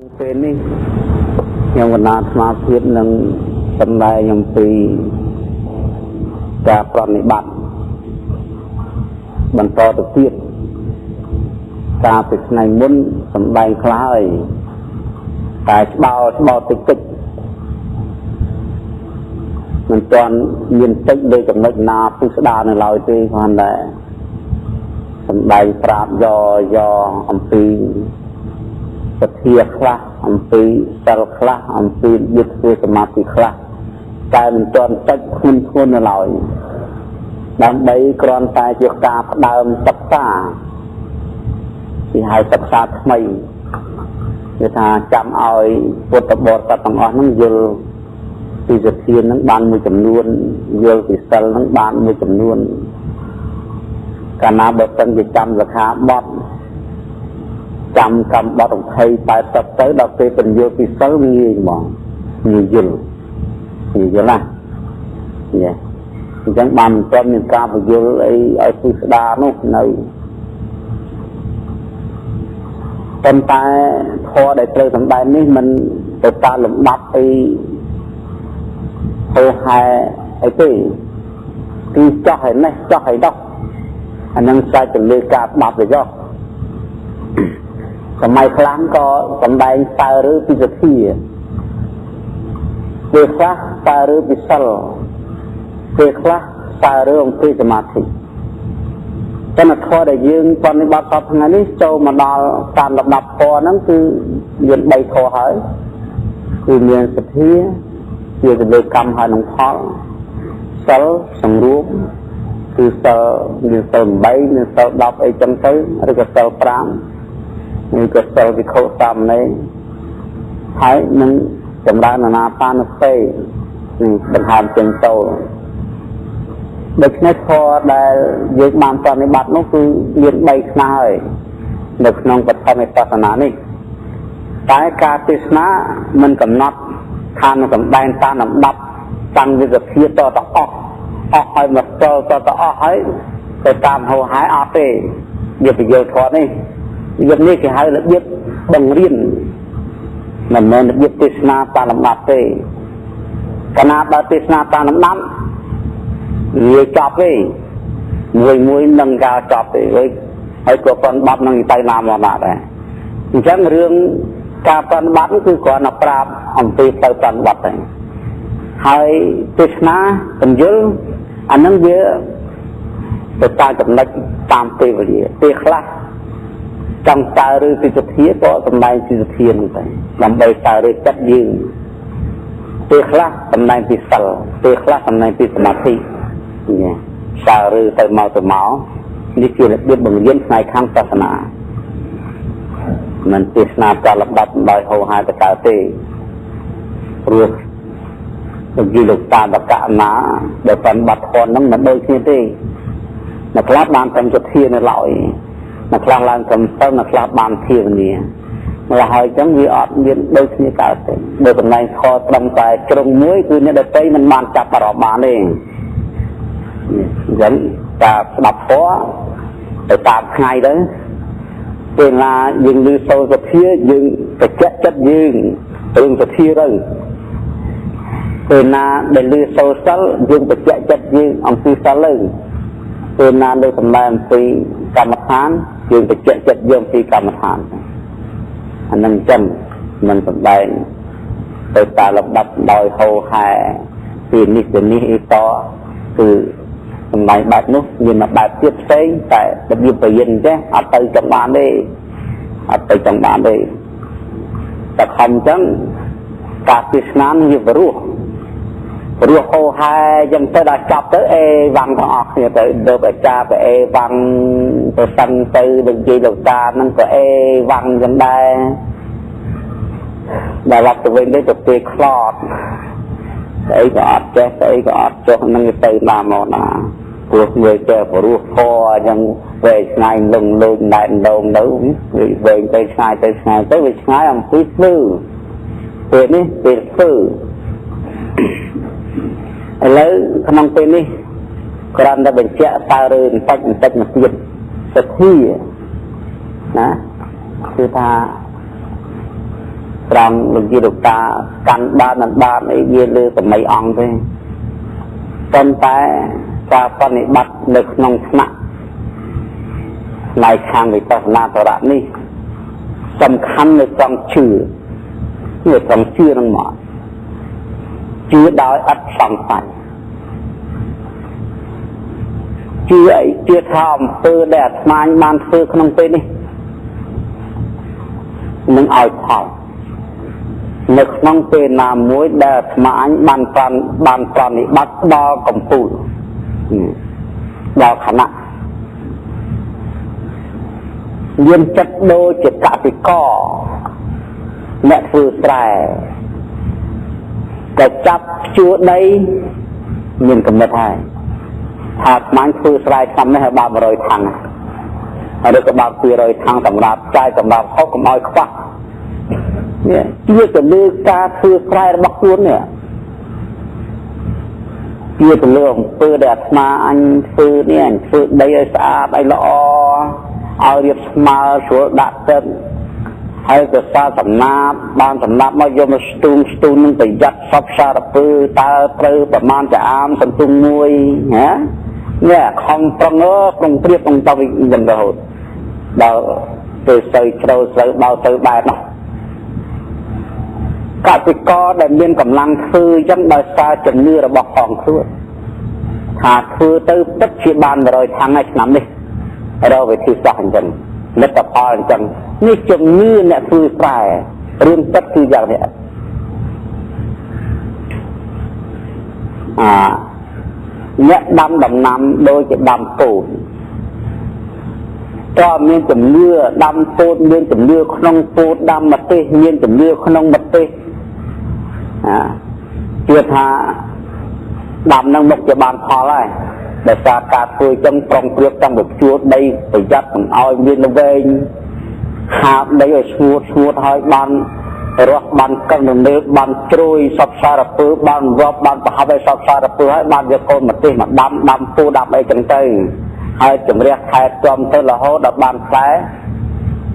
ពេលនេះខ្ញុំបណ្ដាអាត្មាភាពនឹងសម្ដែងអំពីការប្រណិប័តបន្តទៅទៀតកាលពីថ្ងៃមុនសម្ដែងខ្លះហើយតែច្បោច្បោតិចតិចមិនទាន់មានតិចលើចំណុចណាពុស្ដានៅឡើយទេគ្រាន់តែសម្ដែងប្រាប់យកយកអំពីសទ្ធាខ្លះអំពីសិលខ្លះអំពីរបៀបធ្វើសមាធិខ្លះតែមិនទាន់តិចធ្ងន់ធ្ងរនៅឡើយដើម្បីគ្រាន់តែជាការផ្ដើមសិក្សាគេហៅសិក្សាថ្មីគឺថាចាំឲ្យពុទ្ធបរិស័ទទាំងអស់ហ្នឹងយល់ពីសទ្ធាហ្នឹងបានមួយចំនួនយល់ពីសិលហ្នឹងបានមួយចំនួនកាលណាបើសិនជាចាំសិក្ខាបទចាំកម្មបទ20 80ទៅដល់ពេលបញ្យល់ពីសិលងាយហ្មងងាយយល់ងាយយល់ណានេះអញ្ចឹងបានមិនទាន់មានការបញ្យល់អីឲ្យពិស្ដារនោះនៅប៉ុន្តែធម៌ដែលត្រូវសម្ដែងនេះមិនទៅតាមលំដាប់អីហោហែអីទេគឺចោះឲ្យនេះចោះឲ្យដោះអានឹងស្រេចទៅលើការស្ដាប់ទៅចុះសម័យខ្លាំងក៏សម្ដែងសើឬពីសទ្ធាពេលខ្លះសើឬពីសិលពេលខ្លះសើឬអំពីសមាធិតែធម៌ដែលយើងបប្រតិបត្តិសពថ្ងៃនេះចូលមកដល់តាមលំដាប់ធម៌ហ្នឹងគឺមាន3ធម៌ហើយគឺមានសទ្ធាជាទៅលើកម្មហើយនឹងផលសិលសង្រួមគឺសិលមានសិល8មានសិល10អីចឹងទៅឬក៏សិល5ឬក៏សិលវិខុសាមណេរហើយនឹងចម្រើនអានាបានសតិនឹងដង្ហើមចេញចូលដូច្នេះធម៌ដែលយើងបានប្រតិបត្តិនោះគឺមាន3ខ្នាហើយនៅក្នុងបឋមសាសនានេះតែការទេសនាមិនកំណត់ថានឹងសម្ដែងតាមលំដាប់តាំងវិសភាតតអស់អស់ហើយមកតតតអស់ហើយទៅតាមហោហែអត់ទេវាពយល់ធម៌នេះរបៀបនេះគេហៅរបៀបបង្រៀនមិនមែនរបៀបទេសនាតាមលំដាប់ទេកាលណាបើទេសនាតាមលំដាប់វាចប់ទេមួយមួយនឹងការចប់ទេហើយក៏ប្រណិប័តនឹងទៅណាមកណាដែរអញ្ចឹងរឿងការប្រណិប័តគឺគ្រាន់តែប្រាប់អំពីផ្លូវប្រណិប័តទេហើយទេសនាបញ្យលអានឹងវាទៅតាមចំណុចតាមពេលវេលាពេលខ្លះចង់សើឬពីសទ្ធាក៏សម្ដែងពីសទ្ធាហ្នឹងទៅដើម្បីសើឬចិត្តយើងពេលខ្លះសម្ដែងពីសិលពេលខ្លះសម្ដែងពីសមាធិនេះសើឬទៅមកទៅមកនេះជារបៀបបង្រៀនផ្នែកខាងសាសនាមិនទេសនាការលំដាប់ដោយហោហាតកើតទេព្រោះលោកយាយលោកតាបកណាដែលបានបាត់ធនហ្នឹងមិនដូចគ្នាទេអ្នកខ្លះបានត្រឹមសទ្ធានៅឡើយអ្នកខ្លះឡើងត្រឹមសិលអ្នកខ្លះបានភាវនាម្ល៉េះហើយចឹងវាអត់មានដូចគ្នាកើតទេបើកន្លែងខត្រឹមតែជ្រុងមួយគឺអ្នកដទៃមិនបានចាប់អារម្មណ៍បានទេអញ្ចឹងការស្ដាប់ធម៌ទៅតាមថ្ងៃទៅពេលណាយើងឮសូរសទ្ធាយើងបញ្ជាក់ចិត្តយើងរឿងសទ្ធាទៅពេលណាដែលឮសូរសិលយើងបញ្ជាក់ចិត្តយើងអំពីសិលទៅពេលណាលើសម្ដែងអំពីកម្មដ្ឋានយើងបញ្ជាក់ចិត្តយើងពីកម្មដ្ឋានអានឹងចឹងមិនសម្ដែងទៅតាមលំដាប់ដោយហោហែពីនេះទៅនេះអីតគឺសម្ដែងបែបនោះមានបែបទៀតផ្សេងតែរបៀបបរិញ្ញាចេះអត់ទៅចង់បានទេអត់ទៅចង់បានទេតែខំចឹងការទេសនានឹងវាព្រោះព្រោះហោហែចឹងទៅដល់ចប់ទៅអេវ៉ាំងទាំងអស់គ្នាទៅទៅអាចារ្យទៅអេវ៉ាំងទៅសឹងទៅលោកយាយលោកតាហ្នឹងក៏អេវ៉ាំងចឹងដែរដល់វត្តទៅវិញទៅពេលខ្លោតស្អីក៏អត់ចេះស្អីក៏អត់ចុះហ្នឹងទៅណាមកណាព្រោះវាចេះព្រោះខអញ្ចឹងវែងឆ្ងាយលងលូនណែនដងទៅវែងទៅឆ្ងាយទៅឆ្ងាយទៅវាឆ្ងាយអំពីភ្លឺពេលនេះពេលធ្វើឥឡូវក្នុងពេលនេះគ្រាន់តែបញ្ជាក់សើរើបន្តិចបន្តិចមកទៀតសទ្ធាណាគឺថា ត្រង់លោកយាលោកតាកាន់បានមិនបានអីវាលើសម័យអង្គទេប៉ុន្តែការបប្រតិបត្តិនៅក្នុងថ្នាក់ផ្នែកខាងវិបស្សនាធរៈនេះសំខាន់នៅត្រង់ជឿនេះត្រង់ជឿនឹងមកជឿដោយអត់សង្ស័យជឿអីជឿថាអំពើដែលអាត្មាបានធ្វើក្នុងពេលនេះនឹងឲ្យផលនៅក្នុងពេលណាមួយដែលអាត្មាអញបានប្រណិបត្តិដល់កំពូលដល់ខណៈមានចិត្តដូចជាកសិករអ្នកធ្វើស្រែតែចាប់ជួដីមានកំណត់ហើយថាអាត្មាធ្វើស្រែឆ្នាំនេះឲ្យបាន100ខាងហើយឬក៏បាន200ខាងសម្រាប់ចាយសម្រាប់ហូបកុំឲ្យខ្វះនេះជាទៅលើការធ្វើស្រែរបស់ខ្លួននេះជាទៅលើអំពើដែលអាត្មាអញធ្វើនេះអញធ្វើដីឲ្យស្អាតឲ្យល្អឲ្យរៀបស្មើស្រួលដាក់ទឹកហើយក៏សារសំណាបបានសំណាបមកយកមកស្ទូងស្ទូងនឹងប្រយ័ត្នសពសារពើតើត្រូវប្រមាណចាអាមសន្ទុះមួយណានេះខំប្រឹងក្នុងព្រៀបក្នុងតវិយ៉ាងរហូតដល់ទៅស្រូវជ្រៅស្រូវបោទៅបែបនោះកសិករដែលមានកម្លាំងធ្វើអញ្ចឹងដោយសារជំនឿរបស់ផងខ្លួនថាធ្វើទៅពិតជាបាន100ខាងហើយឆ្នាំនេះរកវិធីសាស្ត្រអញ្ចឹងលទ្ធផលអញ្ចឹងនេះជំនឿអ្នកធ្វើស្រែរឿងពិតគឺយ៉ាងនេះអាអ្នកដាំដំណាំដូចជាដាំពោតតើមានជំនឿដាំពោតមានជំនឿក្នុងពោតដាំម្ទេសមានជំនឿក្នុងម្ទេសអាជឿថាដាំនឹងមុខជាបានផលហើយដោយសារការធ្វើចឹងប្រុងប្រៀបតាំងពីជួលដីប្រយ័ត្នមិនឲ្យមានល្វែងហាបដីឲ្យស្ងួតស្ងួតហើយបានរស់បានកឹងរលើបានជ្រួយសពសារពើបានរាប់បានប្រហែលឲ្យសពសារពើហើយបានយកកូនម្ទេសមកដាំដាំពូដាំអីចឹងទៅហើយជំរះខែទាំទៅរហូតដល់បានផ្លែ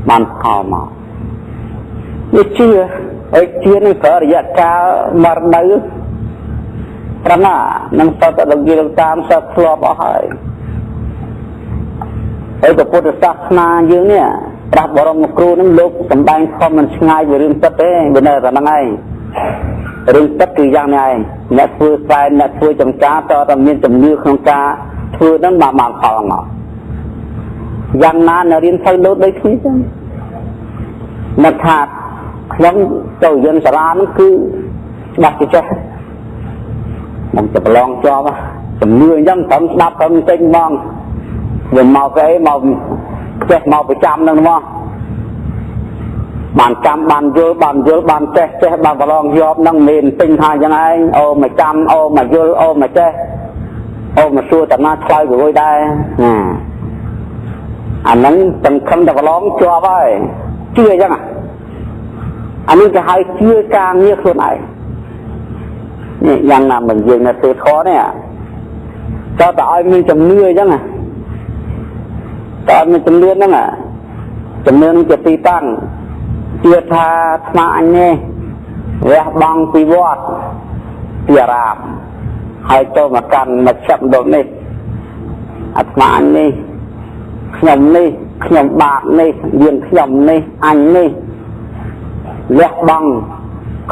បានផលមកនេះជឿអីជឿនឹងប្រើរយៈកាលមករដូវប្រណានឹងសតលោកយាយតាមសតធ្លាប់អស់ហើយហើយពុទ្ធសាសនាយើងនេះព្រះបរមគ្រូនឹងលោកសំដែងខំមិនឆ្ងាយពីរឿងពិតទេវានៅតែហ្នឹងឯងរឿងពិតគឺយ៉ាងនេះឯងអ្នកធ្វើស្រែអ្នកធ្វើចំការតើតើមានជំនឿក្នុងការធ្វើហ្នឹងបានបានផលមកយ៉ាងណាអ្នករៀនផ្លូវលោតដូចគ្នាចឹងអ្នកថាខ្ញុំទៅរៀនសាលាហ្នឹងគឺច្បាស់ជាចេះមិនទៅប្រឡងជាប់ជំនឿអញ្ចឹងត្រឹមស្ដាប់ត្រឹមចេញហ្មងវាមកគេមកចេះមកប្រចាំនឹងមកបានចាំបានយល់បានយល់បានចេះចេះបានប្រឡងជាប់នឹងមានពេញថាយ៉ាងឯងអូមកចាំអូមកយល់អូមកចេះអូមកសួរតាណាឆ្លើយទៅរួចដែរណាអាហ្នឹងសង្ឃឹមតែប្រឡងជាប់ហើយជឿអញ្ចឹងអានេះគេហៅជឿការងារខ្លួនឯងនេះយ៉ាងណាមិនយើងនៅធ្វើធម៌នេះតើតើឲ្យមានជំនឿអញ្ចឹងតើមានជំនឿហ្នឹងជំនឿនឹងជាទីតាំងជឿថាអាត្មាអញនេះវះបង់ពីវត្តពីអារាមហើយចូលមកកាន់មកចាប់ដុំនេះអាត្មាអញនេះខ្ញុំនេះខ្ញុំបាបនេះយើងខ្ញុំនេះអញនេះលះបង់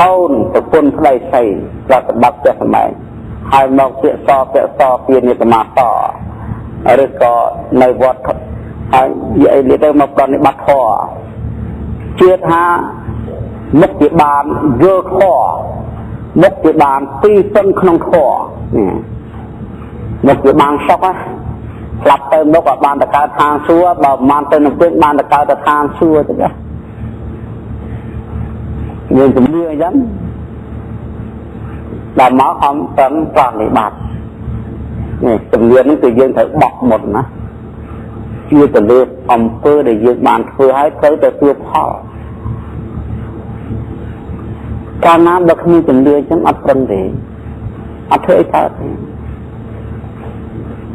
កូនប្រពន្ធប្តីស្រីប្រតិបត្តិចេះសម្បែងហើយមកពាក្យសពាក្យសពីនិកមាសឬក៏នៅវត្តហើយនិយាយទៅមកប្រតិបត្តិធម៌ជឿថាមុខជាបានយល់ធម៌មុខជាបានទីពឹងក្នុងធម៌មុខជាបានសុខស្លាប់ទៅមុខឲ្យបានតកើតឋានសួគ៌បើមិនបានទៅនឹងពេញបានតកើតទៅឋានសួគ៌ទៅណាយើងជំនឿអញ្ចឹងដល់មកខំប្រឹងប្រតិបត្តិនេះជំនឿហ្នឹងគឺយើងត្រូវបោះមុនណាជឿទៅលើអំពើដែលយើងបានធ្វើហើយត្រូវតែទទួលផលកាលណាបើគ្មានជំនឿអញ្ចឹងអត់ប្រឹងទេអត់ធ្វើអីកើតទេ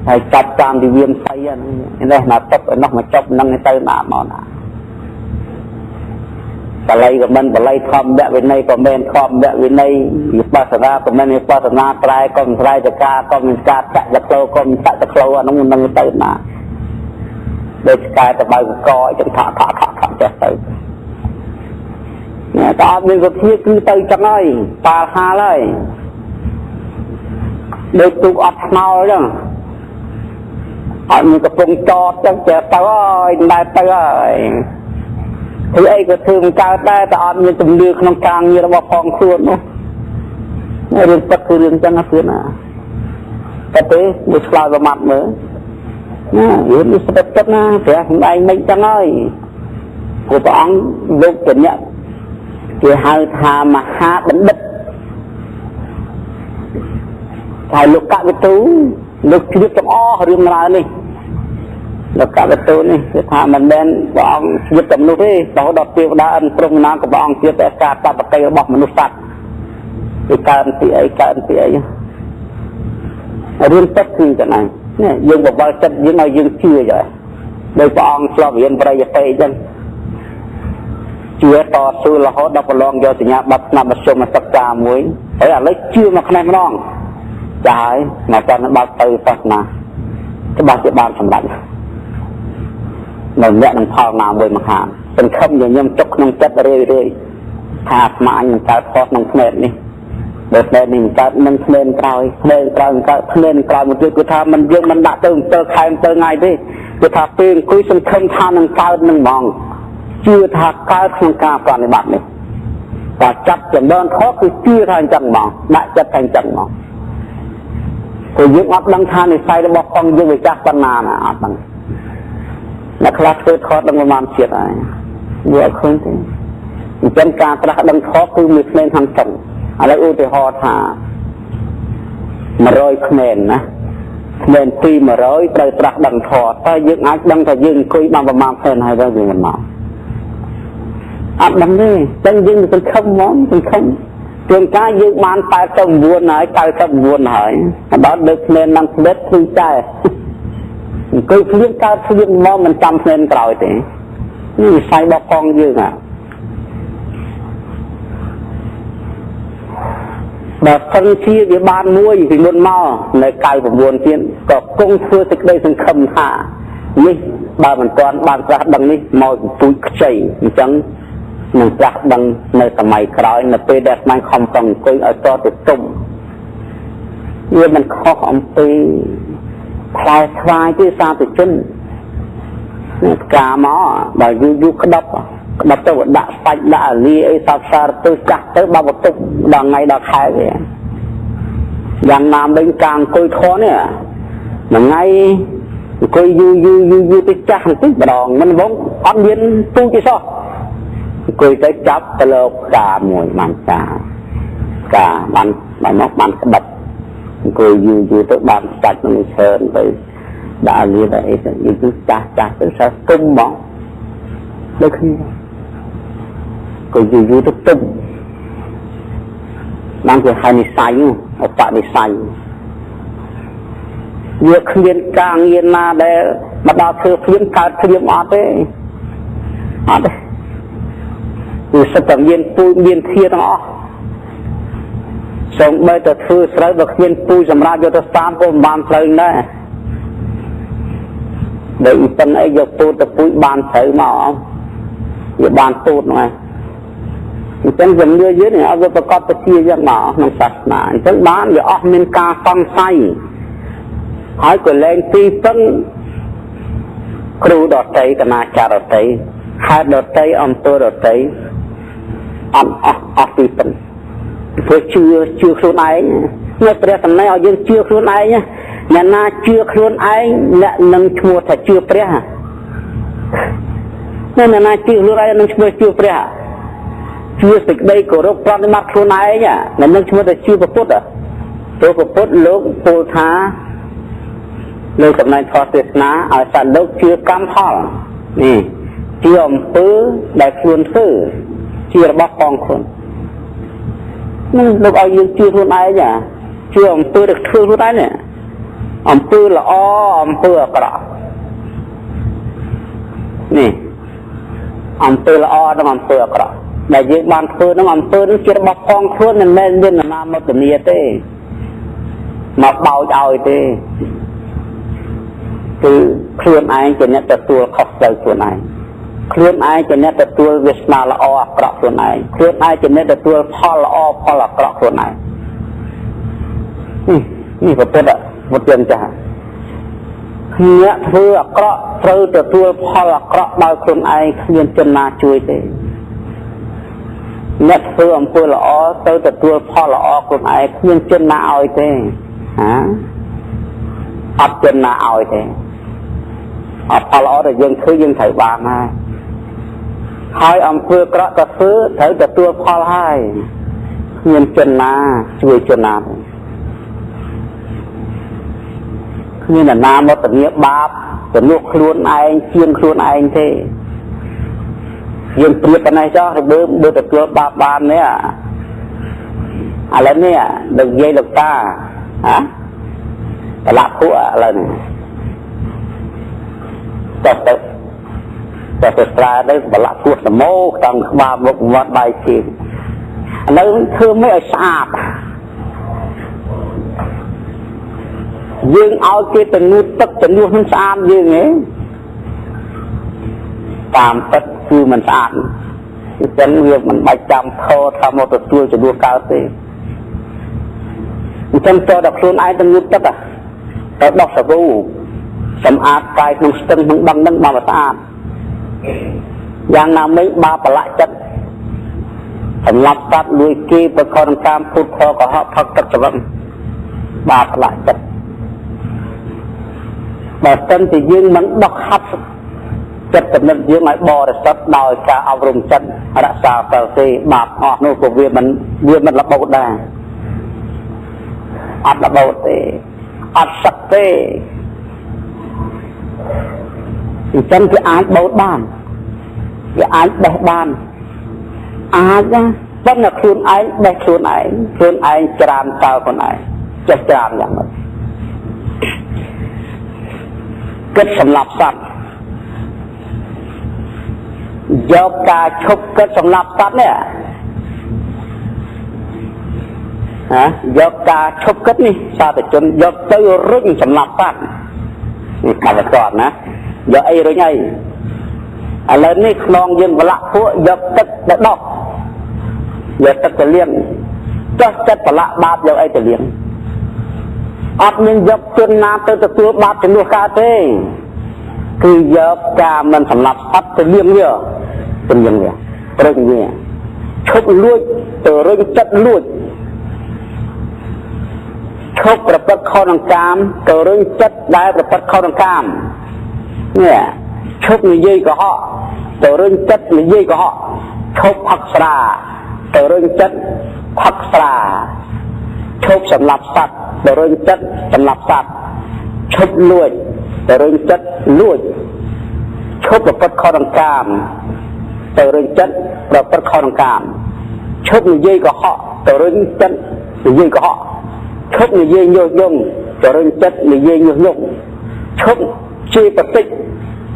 ហើយចាប់តាមវិមានស្អីហ្នឹងនេះណាតុកឯនោះមកចប់ហ្នឹងទៅណាមកណា បល័យក៏មិនបល័យធម្មវិន័យក៏មិនធម្មវិន័យវិបស្សនាក៏មិនវិបស្សនាប្រែក៏មិនប្រែចការក៏មិនការចាក់ចក្លោក៏មិនចាក់ចក្លោអានោះនឹងទៅណាដូចឆ្កែទៅបើកកអញ្ចឹងថក់ថក់ថក់ថក់ចេះទៅនេះតើអត់មានវិធាគឺទៅចឹងហើយប៉ាល់ហាលហើយដូចទូកអត់ស្នោអញ្ចឹងអត់មានកំពុងចតចឹងចេះទៅហើយមិនដែលទៅហើយធ្វើអីក៏ធ្វើមិនកើតដែរតែអត់មានជំនឿក្នុងការងាររបស់ផងខ្លួននោះរឿងពិតគឺរឿងចឹងណាទៀតណាតែទេមួយឆ្លើយប្រមាត់មើលណារឿងនេះស្បិតចិត្តណាព្រះសម្ដែងមិនចឹងហើយព្រោះព្រះអង្គលោកជាអ្នកគេហៅថាមហាបណ្ឌិតហើយលោកវិទូលោកជ្រាបទាំងអស់រឿងរ៉ាវនេះលោកវិទូនេះគឺថាមិនមែនព្រះអង្គជ្រាបតែមនុស្សទេរហូតដល់ទេវតាអិនព្រហ្មណាក៏ព្រះអង្គជ្រាបតែការបបកិរបស់មនុស្សសត្វវាកើនពីអីកើនពីអីរឿងពិតគឺកណ្ដាលនេះយើងបបល់ចិត្តយើងឲ្យយើងជឿចុះដោយព្រះអង្គឆ្លប់រៀនបរិយតិអញ្ចឹងជឿតស៊ូរហូតដល់ប្រឡងយកសញ្ញាបត្រថ្នាក់មធ្យមសិក្សាមួយហើយឥឡូវជឿមកខ្នេះម្ដងចាហើយមកតាមបើកទៅសាសនាច្បាស់ជាបានសម្រេចនៅអ្នកនឹងផលណាមួយមកខាងសង្ឃឹមញញឹមទុកក្នុងចិត្តរឿយរឿយថាអាត្មាអញនឹងកើតផុសក្នុងភ្នែកនេះបើភ្នែកនេះមិនកើតនឹងភ្នែកក្រោយភ្នែកក្រោយមិនកើតភ្នែកក្រោយមកទៀតគឺថាមិនយើងមិនដាក់ទៅ7ខែ7ថ្ងៃទេគឺថាពេលអង្គុយសង្ឃឹមថានឹងកើតនឹងហ្មងជឿថាកើតក្នុងការប្រតិបត្តិនេះតែចាប់ចំណងខុសគឺជឿថាអញ្ចឹងហ្មងដាក់ចិត្តថាអញ្ចឹងហ្មងព្រោះយើងអត់ដឹងថានិស័យរបស់ផងយើងវាចាស់ប៉ុណ្ណាណាអត់ដឹងអ្នកខ្លះធ្វើថតដឹងប្រមាណជាតិហើយវាអត់ឃើញទេអញ្ចឹងការត្រាស់ដឹងខុសគឺមានភ្នែកខាងចុងឥឡូវឧទាហរណ៍ថា100ភ្នែកណាភ្នែកទី100ត្រូវត្រាស់ដឹងធម៌តើយើងអាចដឹងថាយើងអង្គុយបានប្រមាណភ្នែកហើយទៅយើងមិនមកអត់ដឹងទេតែយើងសង្ឃឹមហ្មងសង្ឃឹមជួនកាលយើងបាន89ហើយ99ហើយដល់លើកភ្នែកនឹងផ្លិតភ្លឺតែអង្គុយភ្លៀងកើតភ្លៀងមកមិនចាំភ្នែកក្រោយទេនេះវិស័យរបស់ផងយើងអាបើសិនជាវាបានមួយពីមុនមកនៅ99ទៀតក៏គង់ធ្វើសេចក្តីសង្ឃឹមថានេះបើមិនទាន់បានត្រាស់ដឹងនេះមកពូជខ្ចីអញ្ចឹងនឹងត្រាស់ដឹងនៅសម័យក្រោយនៅពេលដែលស្មានខំប្រឹងអង្គុយឲ្យតទៅទុំវាមិនខុសអំពីផ្លែស្វាយទេសាធុជននេះផ្កាមកបើយូរយូរក្តាប់ក្តាប់ទៅដាក់សាច់ដាក់អាលីអីសាប់សារទៅចាស់ទៅបើបន្ទប់ដល់ថ្ងៃដល់ខែវាយ៉ាងណាមិញការអង្គុយធន់នេះមួយថ្ងៃអង្គុយយូរយូរយូរយូរទៅចាស់បន្តិចម្ដងមិនហ្មងអត់មានពូជទេសោះអង្គុយទៅចាប់ទៅលោកផ្កាមួយបានផ្កាផ្កាបានបានមកបានក្តាប់អង្គុយយូរយូរទៅបានសាច់នឹងច្រើនទៅដាក់អាលីដាក់អីទៅយូរយូរចាស់ចាស់ទៅសោះទុំហ្មងដូចគ្នាក៏យូរយូរទៅទុំបានគេហៅនិស័យឧបនិស្ស័យវាគ្មានការងារណាដែលមកដល់ធ្វើភ្លាមកើតភ្លាមអត់ទេអត់ទេគឺសិតតែមានពូជមានធាទាំងអស់សូម្បីតែធ្វើស្រូវបើគ្មានពូជសម្រាប់យកទៅស្តាមក៏មិនបានស្រូវដែរដែលអ៊ីប៉ិនអីយកពូជទៅពូជបានស្រូវមកវាបានពូជហ្នឹងឯងអញ្ចឹងជំនឿយើងនេះឲ្យវាប្រកបទៅជាយ៉ាងមកក្នុងសាសនាអញ្ចឹងបានវាអស់មានការសង្ស័យហើយក៏លែងទីពឹងគ្រូដតីកណាចារដតីហេតុដតីអំពើដតីអត់អស់ទីពឹងព្រោះជឿខ្លួនឯងនៅព្រះសម្ដែងឲ្យយើងជឿខ្លួនឯងអ្នកណាជឿខ្លួនឯងអ្នកនឹងឈ្មោះថាជឿព្រះអ្នកណាជឿខ្លួនឯងនឹងឈ្មោះជឿព្រះជឿសេចក្តីគោរពប្រតិបត្តិខ្លួនឯងអ្នកនឹងឈ្មោះថាជឿព្រះពុទ្ធព្រោះព្រះពុទ្ធលោកពោលថាលោកសម្ដែងធម៌ទេសនាឲ្យសត្វលោកជឿកម្មផលនេះជឿអំពើដែលខ្លួនធ្វើជារបស់ផងខ្លួននឹងលោកឲ្យយើងជឿខ្លួនឯងជឿអំពើដែលធ្វើខ្លួនឯងនេះអំពើល្អអំពើអាក្រក់នេះអំពើល្អនិងអំពើអាក្រក់ ដែលយើងបានធ្វើនឹងអំពើនេះជារបស់ផងខ្លួនមិនមែនមាននរណាមកធានាទេមកបោចឲ្យទេគឺខ្លួនឯងជាអ្នកទទួលខុសត្រូវខ្លួនឯងខ្លួនឯងជាអ្នកទទួលវាសនាល្អអាក្រក់ខ្លួនឯងខ្លួនឯងជាអ្នកទទួលផលល្អផលអាក្រក់ខ្លួនឯងនេះពុទ្ធពុទ្ធយើងចាស់អ្នកធ្វើអាក្រក់ត្រូវទទួលផលអាក្រក់ដោយខ្លួនឯងគ្មានជនណាជួយទេអ្នកធ្វើអំពើល្អទៅទទួលផលល្អខ្លួនឯងគ្មានជនណាឲ្យទេហាអត់ជនណាឲ្យទេអត់ផលល្អដែលយើងធ្វើយើងត្រូវបានហើយហើយអំពើអាក្រក់ក៏ធ្វើត្រូវទទួលផលហើយគ្មានជនណាជួយជនណាទេគ្មានអ្នកណាមកធានាបាបជំនួសខ្លួនឯងជាងខ្លួនឯងទេយើងប្រៀបប៉ុណ្ណេះចុះបើបើទទួលបាបបាននេះឥឡូវនេះលោកយាយលោកតាហ៎ប្រឡាក់ភក់ឥឡូវនេះទៅទៅទៅទៅស្រែទៅប្រឡាក់ភក់សមោតាំងក្បាលមុខមាត់បាយជើងឥឡូវធ្វើមិនឲ្យស្អាតយើងឲ្យគេទៅងូតទឹកជំនួសនឹងស្អាតយើងហ៎តាមពិតគឺមិនស្អាតអញ្ចឹងវាមិនបាច់ចាំខថាមកទទួលជំនួសកើតទេអញ្ចឹងតើដល់ខ្លួនឯងទៅងូតទឹកទៅដោះសាប៊ូសម្អាតកាយក្នុងស្ទឹងក្នុងបឹងនឹងមកស្អាតយ៉ាងណាមិញបាប្រឡាក់ចិត្តសម្រាប់សត្វលួចគេប្រកបនឹងតាមពុទ្ធធម៌កុហកផឹកទឹកច្រឹងបាប្រឡាក់ចិត្តបើសិនជាយើងមិនដោះហាត់ចិត្តកំណត់យើងឲ្យបរិសុទ្ធដោយការអប់រំចិត្តរក្សាសិលទេបាបអស់នោះក៏វាមិនរបូតដែរអត់របូតទេអត់សឹកទេអញ្ចឹងវាអាចបូតបានវាអាចបេះបានអាចណាប៉ុន្តែខ្លួនឯងបេះខ្លួនឯងខ្លួនឯងច្រានចោលខ្លួនឯងចេះច្រានយ៉ាងម៉េចគិតសម្លាប់សត្វយកការឈប់គិតសម្លាប់សត្វនេះហ៎យកការឈប់គិតនេះសាធុជនយកទៅរុញសម្លាប់សត្វនេះកម្មករណាយកអីរុញអីឥឡូវនេះខ្នងយើងប្រឡាក់ពួកយកទឹកទៅដោះយកទឹកទៅលាងចុះចិត្តប្រឡាក់បាបយកអីទៅលាងអត់មានយកជនណាទៅទទួលបាបជំនួសកើតទេគឺយកការមិនសម្លាប់សត្វទៅលាងវាទៅលាងវារុញវាឈប់លួចទៅរុញចិត្តលួចឈប់ប្រព្រឹត្តខុសនឹងកាមទៅរុញចិត្តដែលប្រព្រឹត្តខុសនឹងកាមនេះឈប់និយាយកុហកទៅរុញចិត្តនិយាយកុហកឈប់ផឹកស្រាទៅរុញចិត្តផឹកស្រាឈប់សម្លាប់សត្វទៅរុញចិត្តសម្លាប់សត្វឈប់លួចទៅរុញចិត្តលួចឈប់ប្រព្រឹត្តខុសនឹងកាមទៅរុញចិត្តប្រព្រឹត្តខុសនឹងកាមឈប់និយាយកុហកទៅរុញចិត្តនិយាយកុហកឈប់និយាយញុះញង់ទៅរុញចិត្តនិយាយញុះញង់ឈប់ជេរបតិច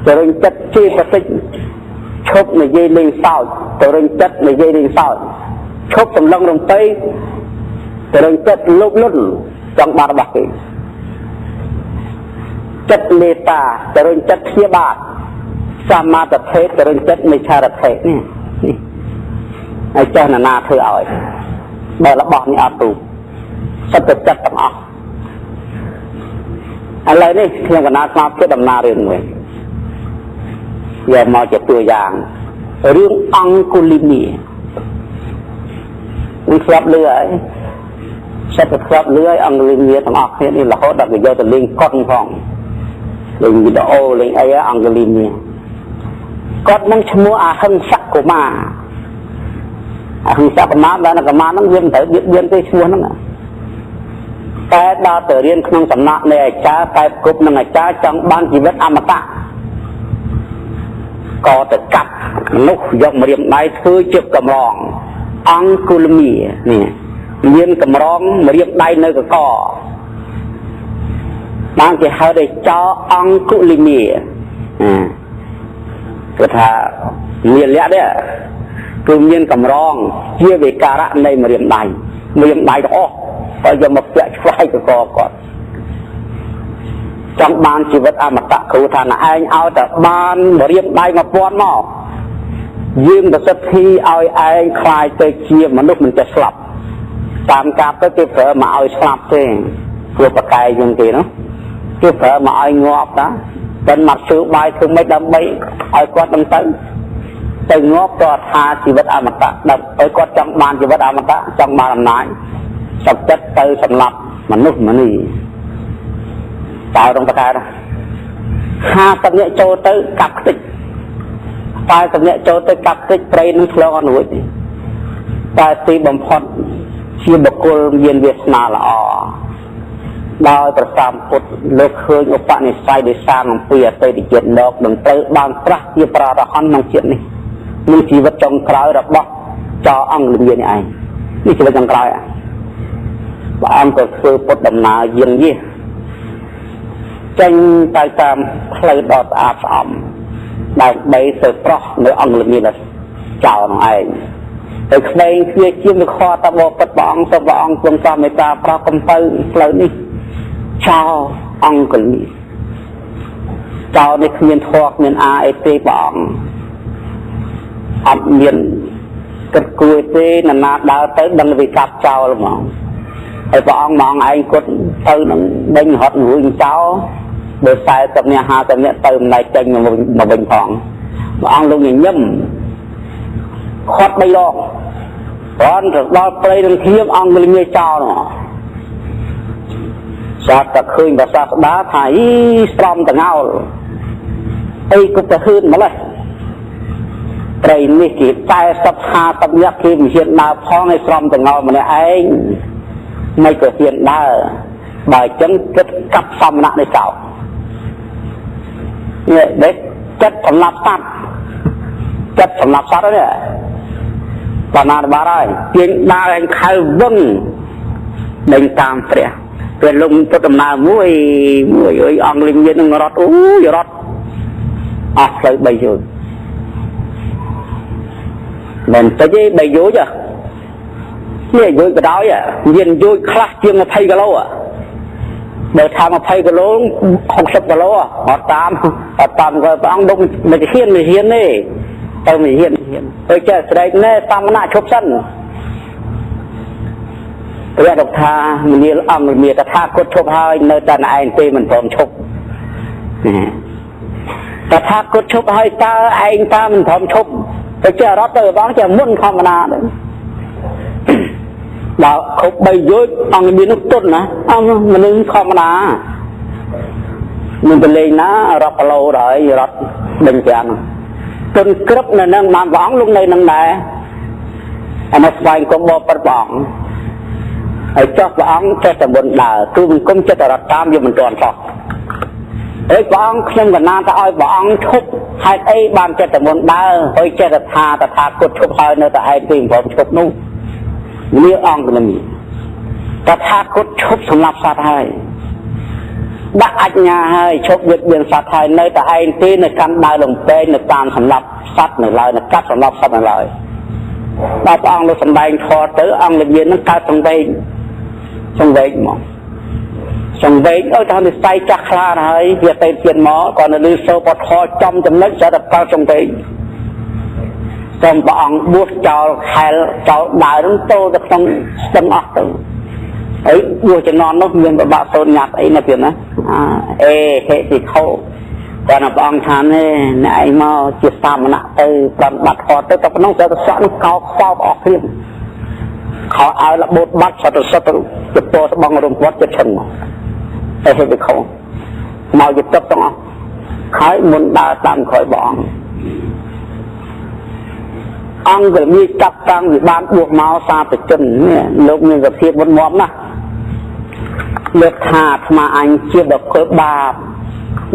ទៅរុញចិត្តជេរបតិចឈប់និយាយលេងសើចទៅរុញចិត្តនិយាយលេងសើចឈប់សម្លឹងរំពៃទៅរុញចិត្តលោភលន់ចង់បានរបស់គេចិត្តមេត្តាទៅរុញចិត្តព្យាបាទសមាធិទៅរុញចិត្តមិច្ឆារថេនេះនេះហើយចេះណានាធ្វើឲ្យបើរបស់នេះអត់ទូសិតតែចិត្តទាំងអស់ឥឡូវនេះខ្ញុំកណាស្មារតីដំណើររឿងមួយយកមកជាតួយ៉ាងរឿងអង្គុលីមីនឹងធ្លាប់លឺហើយសិតតែធ្លាប់លឺហើយអង្គុលីមីទាំងអស់គ្នានេះរហូតដល់គេយកទៅលេងកុនផងលេងវីដេអូលេងអីអង្គុលីមីគាត់នឹងឈ្មោះអហិង្សកុមារអហិង្សកុមារដល់កុមារហ្នឹងវាមិនត្រូវបៀតបៀនទេឈ្មោះហ្នឹងតែដល់ទៅរៀនក្នុងសំណាក់នៃអាចារ្យតែគប់នឹងអាចារ្យចង់បានជីវិតអមតៈក៏ទៅកាប់មនុស្សយកម្រាមដៃធ្វើជាកម្រងអង្គុលមីនេះមានកម្រងម្រាមដៃនៅកកបានគេហៅថាចោអង្គុលីមីគឺថាមានលក្ខណ៍នេះ គឺមានកម្រងជាវិការៈនៃម្រាមដៃម្រាមដៃទាំងអស់ក៏យកមកពាក់ឆ្វាយកកគាត់ចង់បានជីវិតអមតៈគ្រូថាណែឯងឲ្យតែបានម្រាមដៃ1000មកយើងប្រសិទ្ធិឲ្យឯងខ្លាយទៅជាមនុស្សមិនចេះស្លាប់តាមការទៅគេប្រើមកឲ្យស្លាប់ទេព្រោះប្រកែកជាងគេនោះគេប្រើមកឲ្យងាប់តាតែមកជឿបាយធ្វើម៉េចដើម្បីឲ្យគាត់នឹងទៅងាប់ក៏ថាជីវិតអមតៈដើម្បីឲ្យគាត់ចង់បានជីវិតអមតៈចង់បានអំណាចសុខចិត្តទៅសម្លាប់មនុស្សម្នីតើរងតកែ50នាក់ចូលទៅកាប់ខ្ទេច40នាក់ចូលទៅកាប់ខ្ទេចព្រៃនឹងឆ្លងអត់រួចទេតែទីបំផុតជាបុគ្គលមានវាសនាល្អដោយព្រះសម្ពុទ្ធលោកឃើញឧបនិស្ស័យដែលសាងអំពីអតីតជាតិមកនឹងត្រូវបានត្រាស់ជាព្រះអរហន្តក្នុងជាតិនេះនឹងជីវិតចុងក្រោយរបស់ចៅអង្គលមានេះឯងនេះជីវិតចុងក្រោយព្រះអង្គក៏ធ្វើពុទ្ធដំណើរយាងយាសចេញទៅតាមផ្លូវដ៏ស្អាតស្អំដើម្បីទៅប្រោះនៅអង្គលមាចៅនោះឯងទៅក្មេងគ្នាជាវិខតបពិតព្រះអង្គសូមព្រះអង្គទ្រង់មេត្តាប្រោះកំពៅផ្លូវនេះចោលអង្គលមាចោលនេះគ្មានធម៌គ្មានអាអីទេព្រះអង្គអត់មានគិតគួរទេនរណាដើរទៅដឹងវាកាប់ចោលហ្មងហើយព្រះអង្គហ្មងឯងគាត់ទៅនឹងដេញរត់រួញចោលបើ40នាក់50នាក់ទៅមិនได้ចេញមកវិញផងព្រះអង្គលោកញញឹមខាត់3ដងរាន់ទៅដល់ព្រៃនឹងធៀមអង្គលមាចោលនោះស្រាប់តែឃើញព្រះសាស្តាថាអីស្រំតងោលអីក៏ទៅហឿនម្លេះព្រៃនេះគេ40 50នាក់គេមិនហ៊ានដើរផងឲ្យស្រំតងោលម្នាក់ឯងមិនក៏ហ៊ានដើរបើអញ្ចឹងគិតកាប់សមណៈនេះចោលនេះដេកចិត្តសម្លាប់សត្វចិត្តសម្លាប់សត្វនេះបណ្ណាបារហើយទាញដើរឯងខៅវឹងដេញតាមព្រះពេលលំពុទ្ធដំណើរមួយមួយអើយអង្គលិញនឹងរត់អូយរត់អស់ផ្លូវ3យោជមិនតិចទេ3យោជនេះយោជបដ ாய் មានយោជខ្លះជាង20គីឡូបើថា20គីឡូ60គីឡូអត់តាមអត់តាមក៏ព្រះអង្គដុំមិនហ៊ានមិនហ៊ានទេទៅមិនហ៊ានទៅចេះស្រែកណែសមណៈឈប់សិនព្រះលោកថាមនាលអង្គមាតថាគតឈប់ហើយនៅតែឯងទេមិនព្រមឈប់តថាគតឈប់ហើយតើឯងតើមិនព្រមឈប់ទៅចេះរត់ទៅបងចេះមុនធម្មតាទៅដល់គ្រប់3យោជអង្គមាននោះទុនណាអង្គមនុស្សធម្មតាមិនទៅលេងណារាប់គីឡូដល់រត់ដេញប្រាំងទុនក្រឹបនៅនឹងបានព្រះអង្គលោកនៅនឹងដែរអានោះស្វែងគុំបបិទ្ធព្រះអង្គហើយចុះព្រះអង្គចេះតែមុនដើរគឺមិនគុំចិត្តតែរត់តាមវាមិនទាន់សោះហើយព្រះអង្គខ្ញុំកណាថាឲ្យព្រះអង្គឈប់ហេតុអីបានចេះតែមុនដើរហើយចេះតែថាតថាគតឈប់ហើយនៅតែឯងទីព្រមឈប់នោះលាអង្គលមីតថាគតឈប់សម្រាប់សត្វហើយដាក់អញ្ញាហើយឈប់វិតមានសត្វហើយនៅតែឯងទេនៅកាន់ដើរលំពេងនៅតាមសម្រាប់សត្វនៅឡើយនៅកាត់សម្រាប់សត្វនៅឡើយដល់ព្រះអង្គលោកសម្ដែងធម៌ទៅអង្គលមាននឹងកើតសង្វេគសង្វេគមកសង្វេគអើថានិស័យចាស់ខ្លាហើយវាទៅទៀតមកគាត់នៅលឺសូរបធរចំចំណុចស្រាប់តែកើតសង្វេគសូមព្រះអង្គបួសចោលខែលចោលដើរនឹងចូលទៅក្នុងស្ទឹងអស់ទៅហើយបួសចំណន់នោះមានប្របាក់សូនញាត់អីណាទៀតណាអេហេតិខោគាត់ព្រះអង្គថានេះអ្នកឯងមកជាសាមណៈទៅប្រំបាត់ធរទៅតែប៉ុណ្ណឹងស្រាប់តែសក់នោះកោខ្វោកអស់ព្រាមខោឲ្យរបូតបាត់សត្វសត្វទៅពោស្បងរំវត្តចិត្តឈឹងមកអេហេតិខោមកយទឹកទាំងអស់ហើយមុនដើរតាមក្រោយព្រះអង្គអង្គលមានចាប់តាំងវិបានបួសមកសាធុជននេះលោកមានសភាពមុតមមណាស់លើកថាអាត្មាអញជាបុគ្គលបាប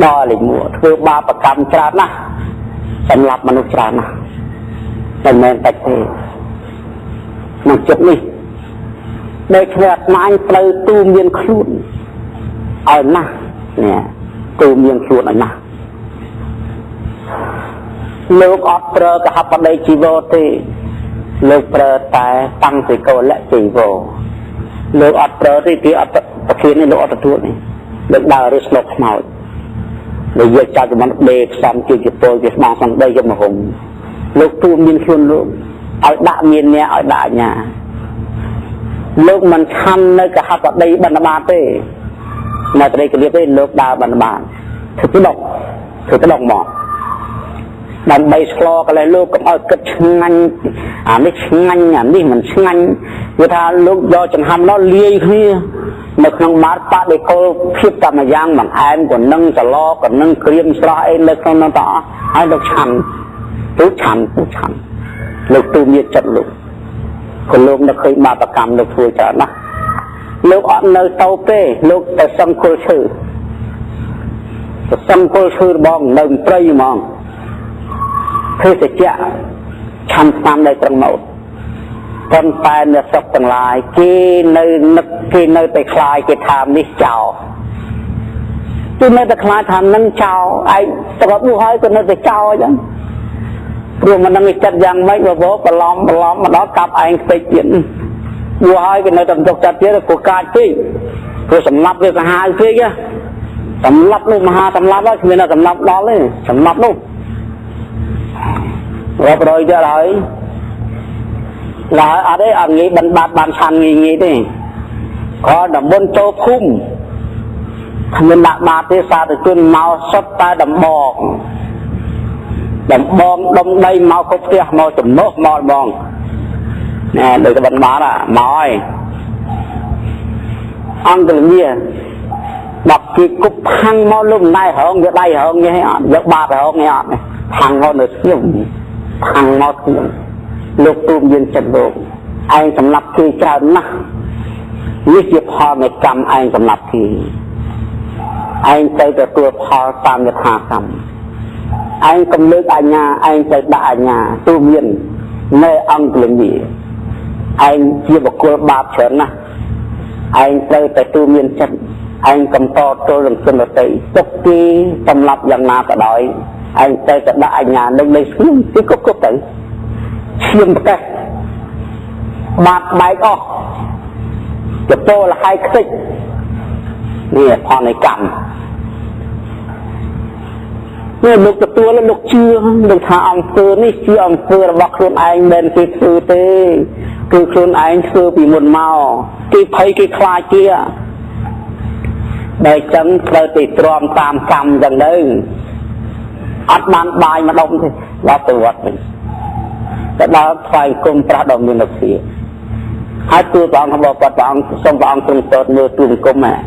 ដល់លេខមួយធ្វើបាបកម្មច្រើនណាស់សម្រាប់មនុស្សច្រើនណាស់តែមិនមែនតិចទេក្នុងចិត្តនេះដោយគ្នាអាត្មាអញត្រូវទូមានខ្លួនឲ្យណាស់នេះទូមានខ្លួនឲ្យណាស់លោកអត់ប្រើកហបតីជីវរទេ លោកប្រើតែតាំងសិកោលៈជីវោលោកអត់ប្រើទេគេអត់ប្រធាននេះលោកអត់ទទួលនេះលោកដើរឬស្លុកខ្មោចលោកយកចាប់ចំណត់ដេផ្សំជាជពលជាស្មងសំដីយកមកហុំលោកទូមានខ្លួនលោកឲ្យដាក់មានអ្នកឲ្យដាក់អាញាលោកមិនខំនៅកហបតីបណ្ឌបាតទេនៅត្រីកលៀបទេលោកដើរបណ្ឌបាតធ្វើទៅដកធ្វើទៅដកមកដើម្បីឆ្លកន្លែងលោកកុំឲ្យគិតឆ្ងាញ់អានេះឆ្ងាញ់អានេះមិនឆ្ងាញ់គឺថាលោកយកចង្ហាន់មកលាយគ្នានៅក្នុងបាតបដិកលភាពតែមួយយ៉ាងបង្អែមក៏នឹងសឡក៏នឹងក្រៀមស្រស់អីនៅក្នុងនោះតអស់ហើយលោកឆាន់ទូឆាន់ទូឆាន់លោកទូមានចិត្តលោកក៏លោកនៅឃើញបាបកម្មលោកធ្វើច្រើនណាស់លោកអត់នៅតោទេលោកទៅសឹងគល់ឈើទៅសឹងគល់ឈើរបងនៅព្រៃហ្មងភេសជ្ជៈឆាន់ស្នាមនៅត្រឹងមកប៉ុន្តែអ្នកស្រុកទាំងឡាយគេនៅនឹកគេនៅតែខ្លាយគេថានេះចោលគេនៅតែខ្លាចថានឹងចោលឯងទៅគាត់នោះហើយក៏នៅតែចោលអញ្ចឹងព្រោះមិនដឹងចិត្តយ៉ាងម៉េចបបប្រឡំប្រឡំមកដល់កាប់ឯងខ្ទេចទៀតនោះហើយគេនៅតែទុកចិត្តទៀតព្រោះកាចពេកព្រោះសម្លាប់វាសាហាវពេកសម្លាប់នោះមហាសម្លាប់ហើយគ្មានតែសម្លាប់ដល់ទេសម្លាប់នោះរាប់រយទៀតហើយឡើយអត់ទេអត់ងាយបិណ្ឌបាតបានឆាន់ងាយងាយទេគ្រាន់តែមុនចូលភូមិគ្មានដាក់បាតទេសាធុជនមកសុទ្ធតែដំបងដំបងដុំដីមកគ្រប់ផ្ទះមកចំណុះមកហ្មងណែដូចតែបិណ្ឌបាតមកហើយអង្គលមាដល់គេគប់ផាំងមកលោកមិនដែររងយកដៃរងនេះអត់យកបាតរងនេះអត់ផាំងមកនៅស្ងៀមផាំងមកស្ងៀមលោកទូមមានចិត្តលោកឯងសម្រាប់គេច្រើនណាស់នេះជាផលនៃកម្មឯងសម្រាប់គេឯងទៅទទួលផលតាមយថាកម្មឯងកុំលើកអាញាឯងទៅដាក់អាញាទូមាននៅអង្គលមាឯងជាបុគ្គលបាបច្រើនណាស់ឯងត្រូវតែទូមានចិត្តឯងកំតទល់នឹងជនដទៃទុកគេសម្រាប់យ៉ាងណាក៏ដោយឯងទៅតែដាក់អាញានឹងនៅស្ងៀមទីគប់គប់ទៅឈាមប្រកេះបាតបែកអស់ចពោលហើយខ្ទេចនេះផលនៃកម្មនេះលោកទទួលលោកជឿលោកថាអង្គើនេះជាអង្គើរបស់ខ្លួនឯងមិនគេធ្វើទេគឺខ្លួនឯងធ្វើពីមុនមកគេភ័យគេខ្លាចគេដែលចឹងត្រូវតែទ្រាំតាមកម្មចឹងទៅអត់បានបាយម្ដុំទេដល់ទៅវត្តវិញទៅដល់ថ្វាយគុំប្រាស់ដល់មានភាពហើយទូលព្រះអង្គរបស់គាត់ព្រះអង្គសូមព្រះអង្គទ្រង់ទតមើលទូលគុំហ่ะ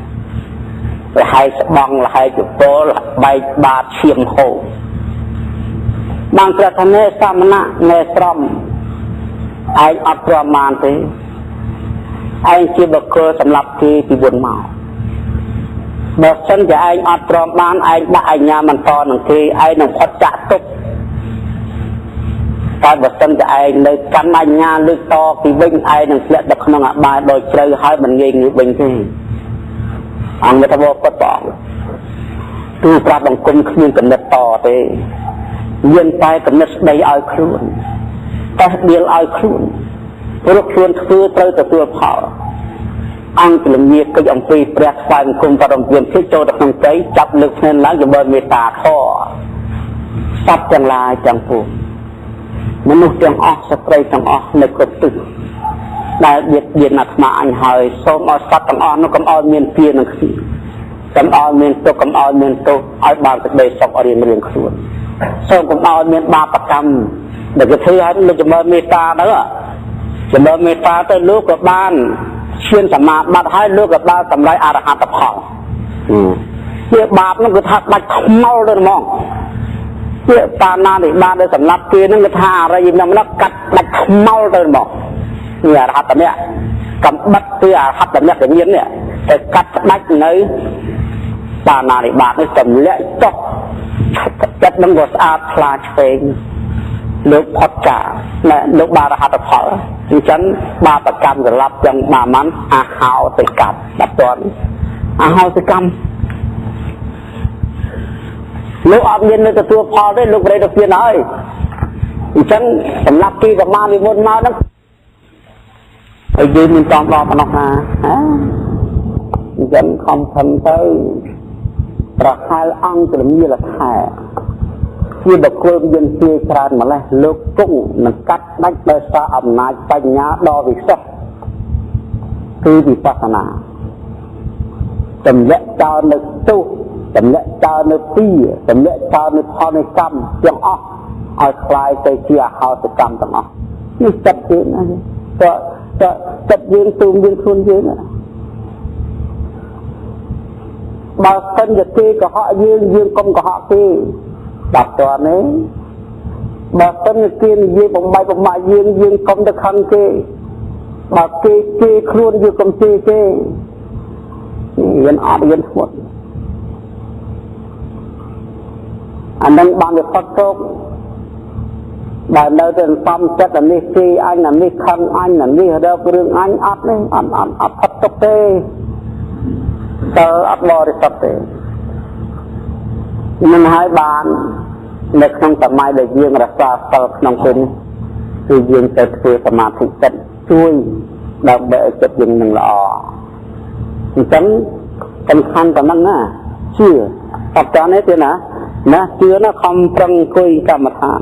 លហើយស្បង់លហើយជពលបែកបាតឈាមហូរបានត្រាស់ថាណែសមណៈណែស្រមឯងអត់ប្រមាណទេឯងជាបុគ្គលសម្រាប់គេពីមុនមកបើសិនជាឯងអត់ព្រមបានឯងដាក់អញ្ញាបន្តនឹងគេឯងនឹងផុតចាក់ទុកតែបើសិនជាឯងនៅកាន់អញ្ញាលើកតពីវិញឯងនឹងធ្លាក់ទៅក្នុងអបាយដោយជ្រៅហើយមិនងាយងើបវិញទេអង្គធម៌ពុទ្ធព្រះអង្គទូប្រាប់បង្គំគ្មានកំណត់តទេមានតែកំណត់ស្ដីឲ្យខ្លួនតេះដៀលឲ្យខ្លួនព្រោះខ្លួនធ្វើត្រូវទទួលផលអង្គលមាកិច្ចអំពីព្រះថ្វាយបង្គំបរមវិនធិចូលទៅក្នុងព្រៃចាប់លើកភ្នែនឡើងជំរឿនមេត្តាធម៌សត្វទាំងឡាយទាំងពួងមនុស្សទាំងអស់ស្ត្រីទាំងអស់នៅគ្រប់ទិសដែលបៀតបៀនអាត្មាអញហើយសូមឲ្យសត្វទាំងអស់នោះកុំឲ្យមានពៀនឹងគ្នាកុំឲ្យមានទុក្ខកុំឲ្យមានទោសឲ្យបានសេចក្តីសុខរៀងរៀងខ្លួនសូមកុំឲ្យមានបាបកម្មដែលគេធ្វើឲ្យលោកជំរឿនមេត្តាទៅជំរឿនមេត្តាទៅលោកក៏បានឈានសមាបត្តិហើយលោកក៏បានសម្រេចអរហត្តផលជាបាបនោះគឺថាដាច់ខ្មោលទៅហ្មងជាបាណានិបាតដែលសម្លាប់គេនឹងគឺថាអរិយមគ្គកាត់ដាច់ខ្មោលទៅហ្មងនេះអរហត្តមគ្គកំបិតគឺអរហត្តមគ្គវិញ្ញាណនេះទៅកាត់ផ្ដាច់នៅបាណានិបាតនេះទម្លាក់ចុះចិត្តនឹងក៏ស្អាតថ្លាឆ្វេងលោកផុតចាណែលោកបានរហត្តផលអញ្ចឹងបាបកម្មសម្រាប់ទាំងបាម៉ាន់អាហោសិកម្មដល់តន់អាហោសិកម្មលោកអត់មាននៅទទួលផលទេលោកប្រេតទៅទៀតហើយ អញ្ចឹងសម្រាប់ពីប្រមាណពីមុនមកហ្នឹងហើយយើងមានតំដល់ប៉ុណ្ណោះណាអញ្ចឹងខំខំទៅប្រហែលអង្គរមាលខែជាបុគ្គលមានជាច្រើនម្លេះលោកគង់នឹងកាត់ដាច់ដោយសារអំណាចបញ្ញាដ៏វិសេសគឺវិបស្សនាទម្លាក់ចោលនៅទោសទម្លាក់ចោលនៅពីទម្លាក់ចោលនៅផលនៃកម្មទាំងអស់ឲ្យคล้ายទៅជាអហោសកម្មទាំងអស់នេះចិត្តយើងណាតើចិត្តយើងទូមយើងខ្លួនយើងបើសិនជាគេកុហកយើងយើងកុំកុហកគេដាប់តើនេះបើសិនជាគេនិយាយបំបីបំបាក់យើងយើងកុំទៅខឹងគេបើគេជេរខ្លួនយើងកុំជេរគេយើងអត់យើងធ្ងន់អានឹងបានវាផុតទុកបើនៅតែសំចិត្តអានេះជេរអញអានេះខឹងអញអានេះរករឿងអញអត់ទេអត់អត់អត់ផុតទុកទេតើអត់បរិសុទ្ធទេនឹងហើយបាននៅក្នុងសម័យដែលយើងរក្សាសិលក្នុងពេលនេះគឺយើងទៅធ្វើសមាធិចិត្តជួយដើម្បីឲ្យចិត្តយើងនឹងល្អអញ្ចឹងសំខាន់ប៉ុណ្ណឹងណាជឿអត់តានេះទេណាណាជឿណាខំប្រឹងអង្គុយកម្មដ្ឋាន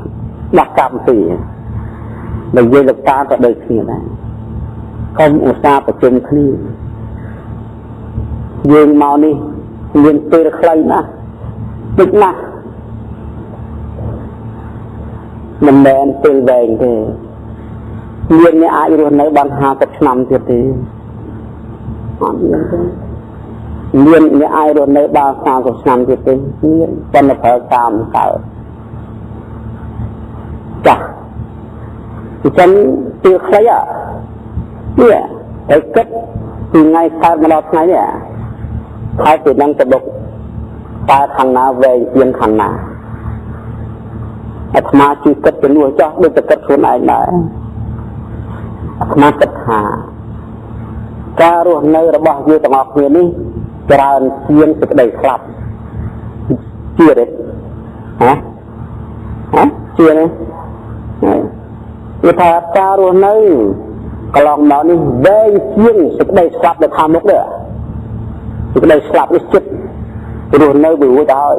ដោះកម្មពីដែលយើងលោកតាក៏ដូចគ្នាដែរកុំឧស្សាហ៍ប្រជុំគ្នាយើងមកនេះមានពេលខ្លីណាស់តិចណាស់មិនមែនពេលវែងទេមានអ្នកអាចរស់នៅបាន50ឆ្នាំទៀតទេអត់មានទេមានអ្នកអាចរស់នៅបាន30ឆ្នាំទៀតទេមានប៉ុន្តែប្រើតាមកើតចាស់អញ្ចឹងពេលខ្លីនេះតែគិតពីថ្ងៃកើតមកដល់ថ្ងៃនេះហើយពីនឹងទៅបុកតើខាងណាវែងជាងខាងណាអាត្មាជឿគិតជំនួសចោះដូចតែគិតខ្លួនឯងដែរអាត្មាគិតថាការរស់នៅរបស់យើងទាំងអស់គ្នានេះច្រើនជាងសេចក្តីស្លាប់ជឿទេហ៎ហ៎ជឿទេគឺថាការរស់នៅកន្លងមកនេះវែងជាងសេចក្តីស្លាប់នៅខាងមុខនេះសេចក្តីស្លាប់នេះចិត្តរស់នៅវារួចទៅហើយ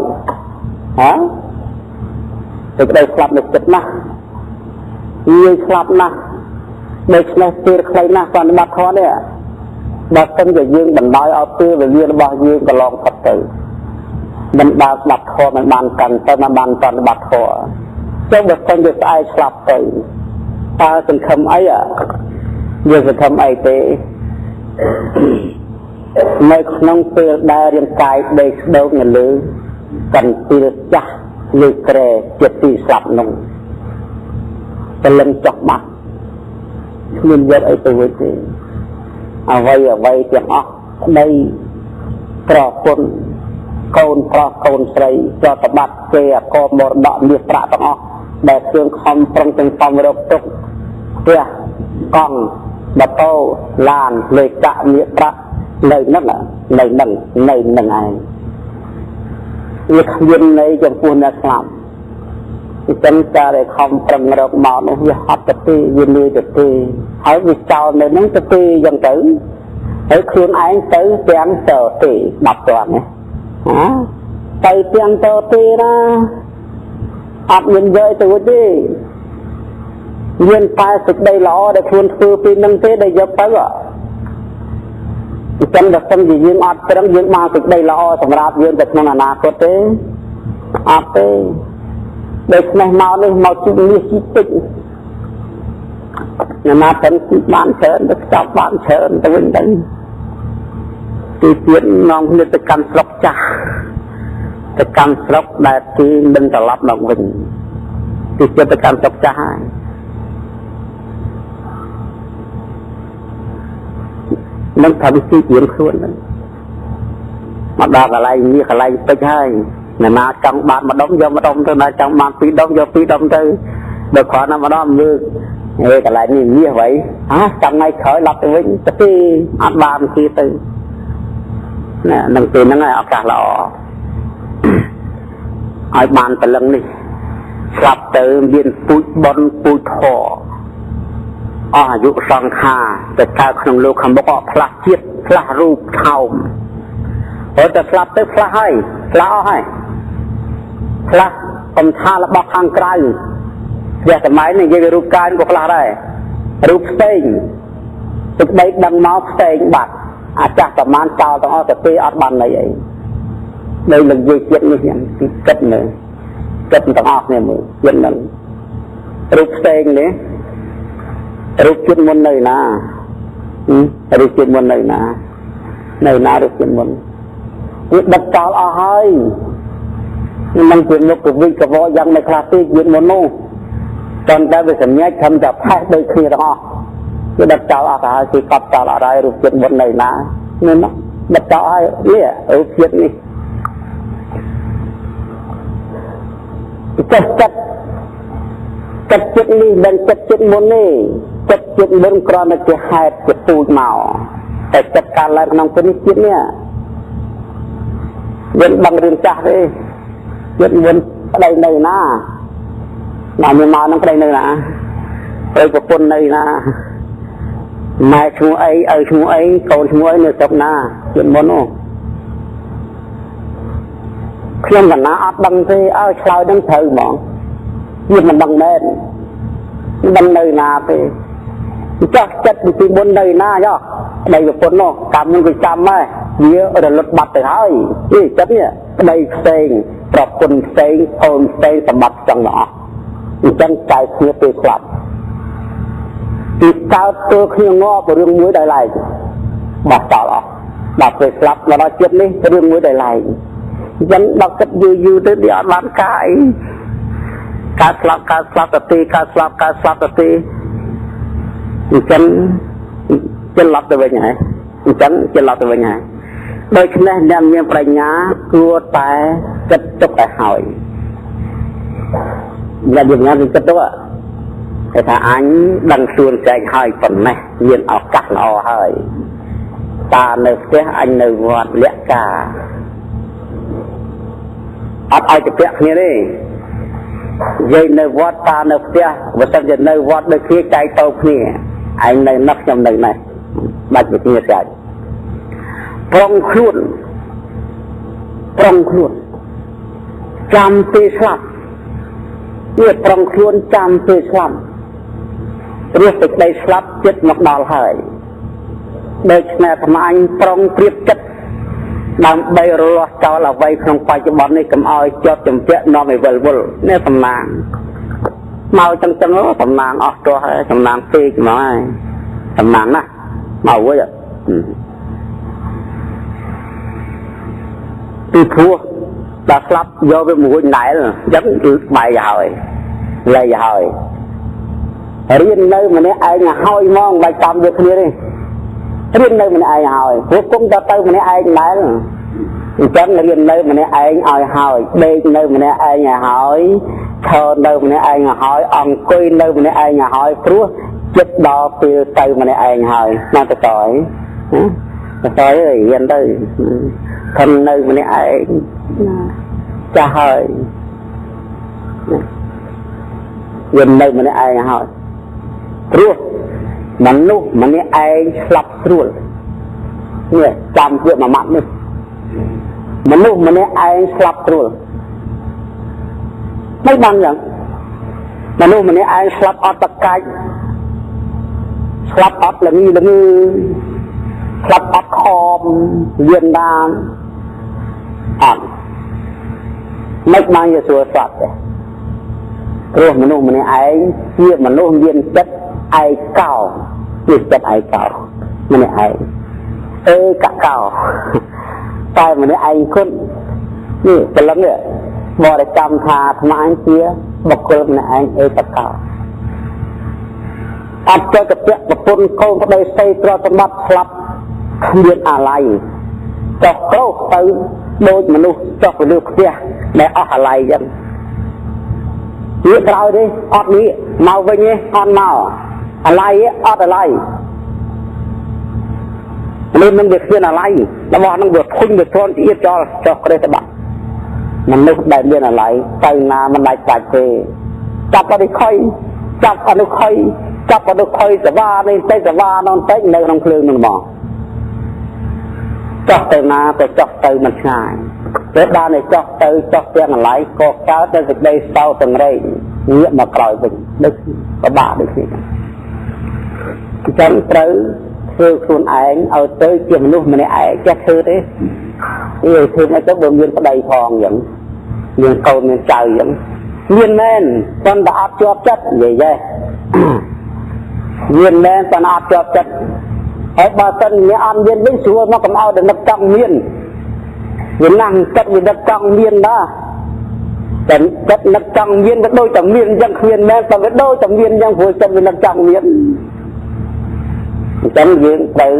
ហ៎សេចក្តីស្លាប់នៅចិត្តណាស់ងាយស្លាប់ណាស់ដូច្នេះពេលខ្លីណាស់បប្រតិបត្តិធម៌នេះបើសិនជាយើងបណ្ដោយឲ្យពេលវេលារបស់យើងកន្លងផុតទៅមិនបានស្ដាប់ធម៌មិនបានកាន់ទៅមិនបានបប្រតិបត្តិធម៌ចុះបើសិនជាស្អែកស្លាប់ទៅតើសង្ឃឹមអីយើងសង្ឃឹមអីទេនៅក្នុងពេលដែលរាងកាយដេកស្ដោកនៅលើកន្ទិលចាស់លើក្រែជាទីស្លាប់នោះព្រលឹងចុះបាត់គ្មានយកអីទៅវិញទេអ្វីអ្វីទាំងអស់ប្តីប្រពន្ធកូនប្រុសកូនស្រីចតបាត់គេអកមរតកមាសប្រាក់ទាំងអស់ដែលគ្រឿងខំប្រឹងទាំងសំរកទុកផ្ទះកង់ម៉ូតូឡានលេខកាក់មាសប្រាក់នៅនឹងនៅនឹងនៅនឹងឯងវាគ្មានន័យចំពោះអ្នកស្លាប់អញ្ចឹងការដែលខំប្រឹងរកមកនោះវាហត់ទៅទេវានឿយទៅទេហើយវាចោលនៅនឹងទៅទេអញ្ចឹងទៅហើយខ្លួនឯងទៅទាំងទៅទេ10ទាន់ណាទៅទាំងទៅទេណាអត់មានយកទៅទេមានតែសេចក្តីល្អដែលខ្លួនធ្វើពីនឹងទេដែលយកទៅអញ្ចឹងបើសិនជាយើងអត់ត្រឹមយើងបានសេចក្តីល្អសម្រាប់យើងទៅក្នុងអនាគតទេអត់ទេដូច្នេះមកនេះមកជីនេះជីតិចណាណាប្រឹងជីបានច្រើនទៅខ្ចប់បានច្រើនទៅវិញទៅទីទៀតនាំគ្នាទៅកាន់ស្រុកចាស់ទៅកាន់ស្រុកដែលគេមិនត្រឡប់មកវិញទីទៀតទៅកាន់ស្រុកចាស់ហើយនឹងថាវិធីរៀនខ្លួនហ្នឹងមកដល់កន្លែងនេះកន្លែងពេជ្រហើយណាណាចង់បានម្ដុំយកម្ដុំទៅណាចង់បានពីរដុំយកពីរដុំទៅដល់គ្រាន់តែម្ដុំមើលហេកន្លែងនេះមាសអ្វីហ่าចាំថ្ងៃក្រោយឡប់ទៅវិញទៅទីអត់បានគេទៅណានឹងពេលហ្នឹងឯងឱកាសល្អឲ្យបានព្រលឹងនេះ ស្លាប់ទៅមានពូជបុណ្យពូជធម៌អស់អាយុសង្ខារទៅកើតក្នុងលោកខាងមុខអត់ផ្លាស់ជាតិផ្លាស់រូបថោមព្រោះតែស្លាប់ទៅផ្លាស់ហើយផ្លាស់អស់ហើយផ្លាស់កំថារបស់ខាងក្រៅផ្ទះសម័យនេះនិយាយពីរូបកាយក៏ផ្លាស់ដែររូបផ្សេងទឹកដីដឹងមកផ្សេងបាត់អាចាស់ប្រមាណចោលទាំងអស់ទៅទេអត់បានន័យអីនៅនឹងនិយាយជាតិនេះខ្ញុំទីគិតមើលគិតទាំងអស់គ្នាមើលជាតិនឹងរូបផ្សេងនេះរូបជាតិមុននៅណារូបជាតិមុននៅណានៅណារូបជាតិមុនវាបិទចោលអស់ហើយមិនជាមុខកវិកវយ៉ាងមិនខ្លះទេជាតិមុននោះប៉ុន្តែវាសម្ញែកធំតែផេះដូចគ្នាទាំងអស់វាបិទចោលអស់ទៅហើយគេកប់ចោលអត់ហើយរូបជាតិមុននៅណានេះបិទចោលហើយនេះរូបជាតិនេះចិត្តចិត្តចិត្តជាតិនេះមិនចិត្តជាតិមុនទេចិត្តជាតិមុនគ្រាន់តែជាហេតុជាពូជមកតែចិត្តកើតឡើងក្នុងពេលនេះជាតិនេះយើងដឹងរឿងចាស់ទេជាតិមុនប្តីនៅណាណាមានមកនឹងប្តីនៅណាប្តីប្រពន្ធនៅណាម៉ែឈ្មោះអីឪឈ្មោះអីកូនឈ្មោះអីនៅស្រុកណាជាតិមុននោះខ្ញុំកណាអត់ដឹងទេឲ្យឆ្លើយនឹងត្រូវហ្មងវាមិនដឹងមែនមិនដឹងនៅណាទេចាស់ចិត្តពីមុននៅណាយោប្តីប្រពន្ធនោះកម្មនឹងគេចាំហើយវារលត់បាត់ទៅហើយនេះចិត្តនេះប្តីផ្សេងប្រពន្ធផ្សេងអូនផ្សេងសម្បត្តិចង់ទាំងអស់អញ្ចឹងចែកគ្នាពេលស្លាប់ពីកើតទល់គ្នាងាប់រឿងមួយដោយឡែកបោះចោលអស់ដល់ពេលស្លាប់មកដល់ជាតិនេះរឿងមួយដោយឡែកអញ្ចឹងដល់គិតយូរយូរទៅវាអត់បានកាអីកើតស្លាប់កើតស្លាប់ទៅទេកើតស្លាប់កើតស្លាប់ទៅទេអញ្ចឹងច្រឡប់ទៅវិញហើយអញ្ចឹងច្រឡប់ទៅវិញហើយដូច្នេះអ្នកមានប្រាជ្ញាគួរតែគិតទុកឲ្យហើយអ្នកមានប្រាជ្ញាគឺគិតទុកគេថាអញដឹងខ្លួនចែកហើយប៉ុណ្ណេះមានឱកាសល្អហើយតានៅផ្ទះអញនៅវត្តលក្ខកាអត់ឲ្យទៅពាក់គ្នាទេនិយាយនៅវត្តតានៅផ្ទះបើសិនជានៅវត្តដូចគ្នាចែកទៅគ្នាឯងនៅនោះខ្ញុំនៅនេះបាច់វិគ្នាស្អាតប្រុងខ្លួនប្រុងខ្លួនចាំពេលស្លាប់វាប្រុងខ្លួនចាំពេលស្លាប់ព្រោះសេចក្តីស្លាប់ចិត្តមកដល់ហើយដូច្នេះអាត្មាអញប្រុងប្រៀបចិត្តដើម្បីរលាស់ចោលអ្វីក្នុងបច្ចុប្បន្ននេះកុំឲ្យជាប់ជំពាក់នាំឲ្យវិលវល់នេះតំណាងមកចឹងចឹងតំណាងអស់ទោះហើយតំណាងពេកហ្មងហើយតំណាងណាស់មកវិញពីព្រោះដល់ស្លាប់យកវាមួយណែលអញ្ចឹងគឺបែកហើយលែកហើយរៀននៅម្នាក់ឯងហើយហ្មងមិនចាំយកគ្នាទេរៀននៅម្នាក់ឯងហើយព្រោះគុំទៅទៅម្នាក់ឯងដែរអញ្ចឹងរៀននៅម្នាក់ឯងឲ្យហើយដេកនៅម្នាក់ឯងឲ្យហើយឈរនៅម្នាក់ឯងឲ្យហើយអង្គុយនៅម្នាក់ឯងឲ្យហើយព្រោះចិត្តដល់ពេលទៅម្នាក់ឯងហើយណាទៅតអីណាទៅតអើយរៀនទៅខំនៅម្នាក់ឯងចាស់ហើយរៀននៅម្នាក់ឯងហើយព្រោះមនុស្សម្នាក់ឯងស្លាប់ស្រួលនេះចាំពាក្យមួយម៉ាត់នេះមនុស្សម្នាក់ឯងស្លាប់ស្រួលមិនបានយ៉ាងមនុស្សម្នាក់ឯងស្លាប់អត់តកាច់ស្លាប់អត់ល្ងីល្ងឺស្លាប់អត់ខំយៀនដានអត់មិនបានជាស្រួលស្លាប់ទេព្រោះមនុស្សម្នាក់ឯងជាមនុស្សមានចិត្តឯកោនេះចិត្តឯកោម្នាក់ឯងអេកកោតែម្នាក់ឯងគុណនេះព្រលឹងនេះបរិកម្មថាអាត្មាអញជាបុគ្គលម្នាក់ឯងអេកកោអត់ចេះកពាក់ប្រពន្ធកូនប្តីស្រីទ្រព្យសម្បត្តិស្លាប់គ្មានអាល័យចុះក្រោសទៅដូចមនុស្សចុះទៅលើផ្ទះដែលអស់អាល័យចឹងវាក្រោយទេអត់នេះមកវិញទេអត់មកអាល័យអត់អាល័យនេះនឹងវាគ្មានអាល័យរបស់នឹងវាធុញវាទ្រាំជាចោលចុះក្រេះទៅបាត់ មនុស្សដែលមានអាល័យទៅណាមិនដាច់ដាច់ទេចាប់អត់ខុយចាប់អនុខុយចាប់អនុខុយសវ៉ានេះតិចសវ៉ានោះតិចនៅក្នុងភ្លើងនោះមកចោះទៅណាក៏ចោះទៅមិនឆ្ងាយពេលបានតែចោះទៅចោះទាំងអាល័យក៏កើតតែសេចក្តីសោកសង្រេងងាកមកក្រោយវិញដូចពិបាកដូចគ្នាអញ្ចឹងត្រូវធ្វើខ្លួនឯងឲ្យទៅជាមនុស្សម្នាក់ឯងចេះធ្វើទេអីធ្វើមិនទៅបើមានប្តីផងអញ្ចឹងមានកូនមានចៅអញ្ចឹងមានមែនប៉ុន្តែអត់ជាប់ចិត្តនិយាយមានមែនប៉ុន្តែអត់ជាប់ចិត្តហើយបើសិនអ្នកអត់មានវិញស្រួលមកកុំឲ្យដល់នឹកចង់មានវាណាស់ចិត្តវានឹកចង់មានដែរតែចិត្តនឹកចង់មានវាដូចតែមានអញ្ចឹងគ្មានមែនតែវាដូចតែមានអញ្ចឹងព្រោះចិត្តវានឹកចង់មានអញ្ចឹងយើងត្រូវ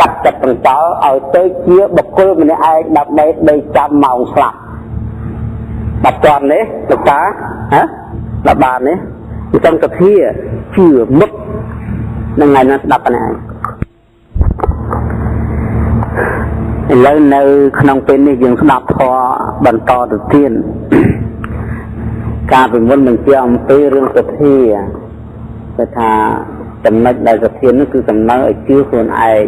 កាត់ចិត្តបន្តឲ្យទៅជាបុគ្គលម្នាក់ឯងដើម្បីដីចាំម៉ោងស្លាប់បាត់ទាន់នេះលោកតាហ៎ដល់បាននេះអញ្ចឹងសភាជឿមុខនឹងថ្ងៃនោះស្ដាប់ប៉ុណ្ណាឯងឥឡូវនៅក្នុងពេលនេះយើងស្ដាប់ធម៌បន្តទៅទៀតការពីមុនបញ្ជាក់អំពីរឿងសភាគឺថាចំណុចដែលសភានោះគឺសំដៅឲ្យជឿខ្លួនឯង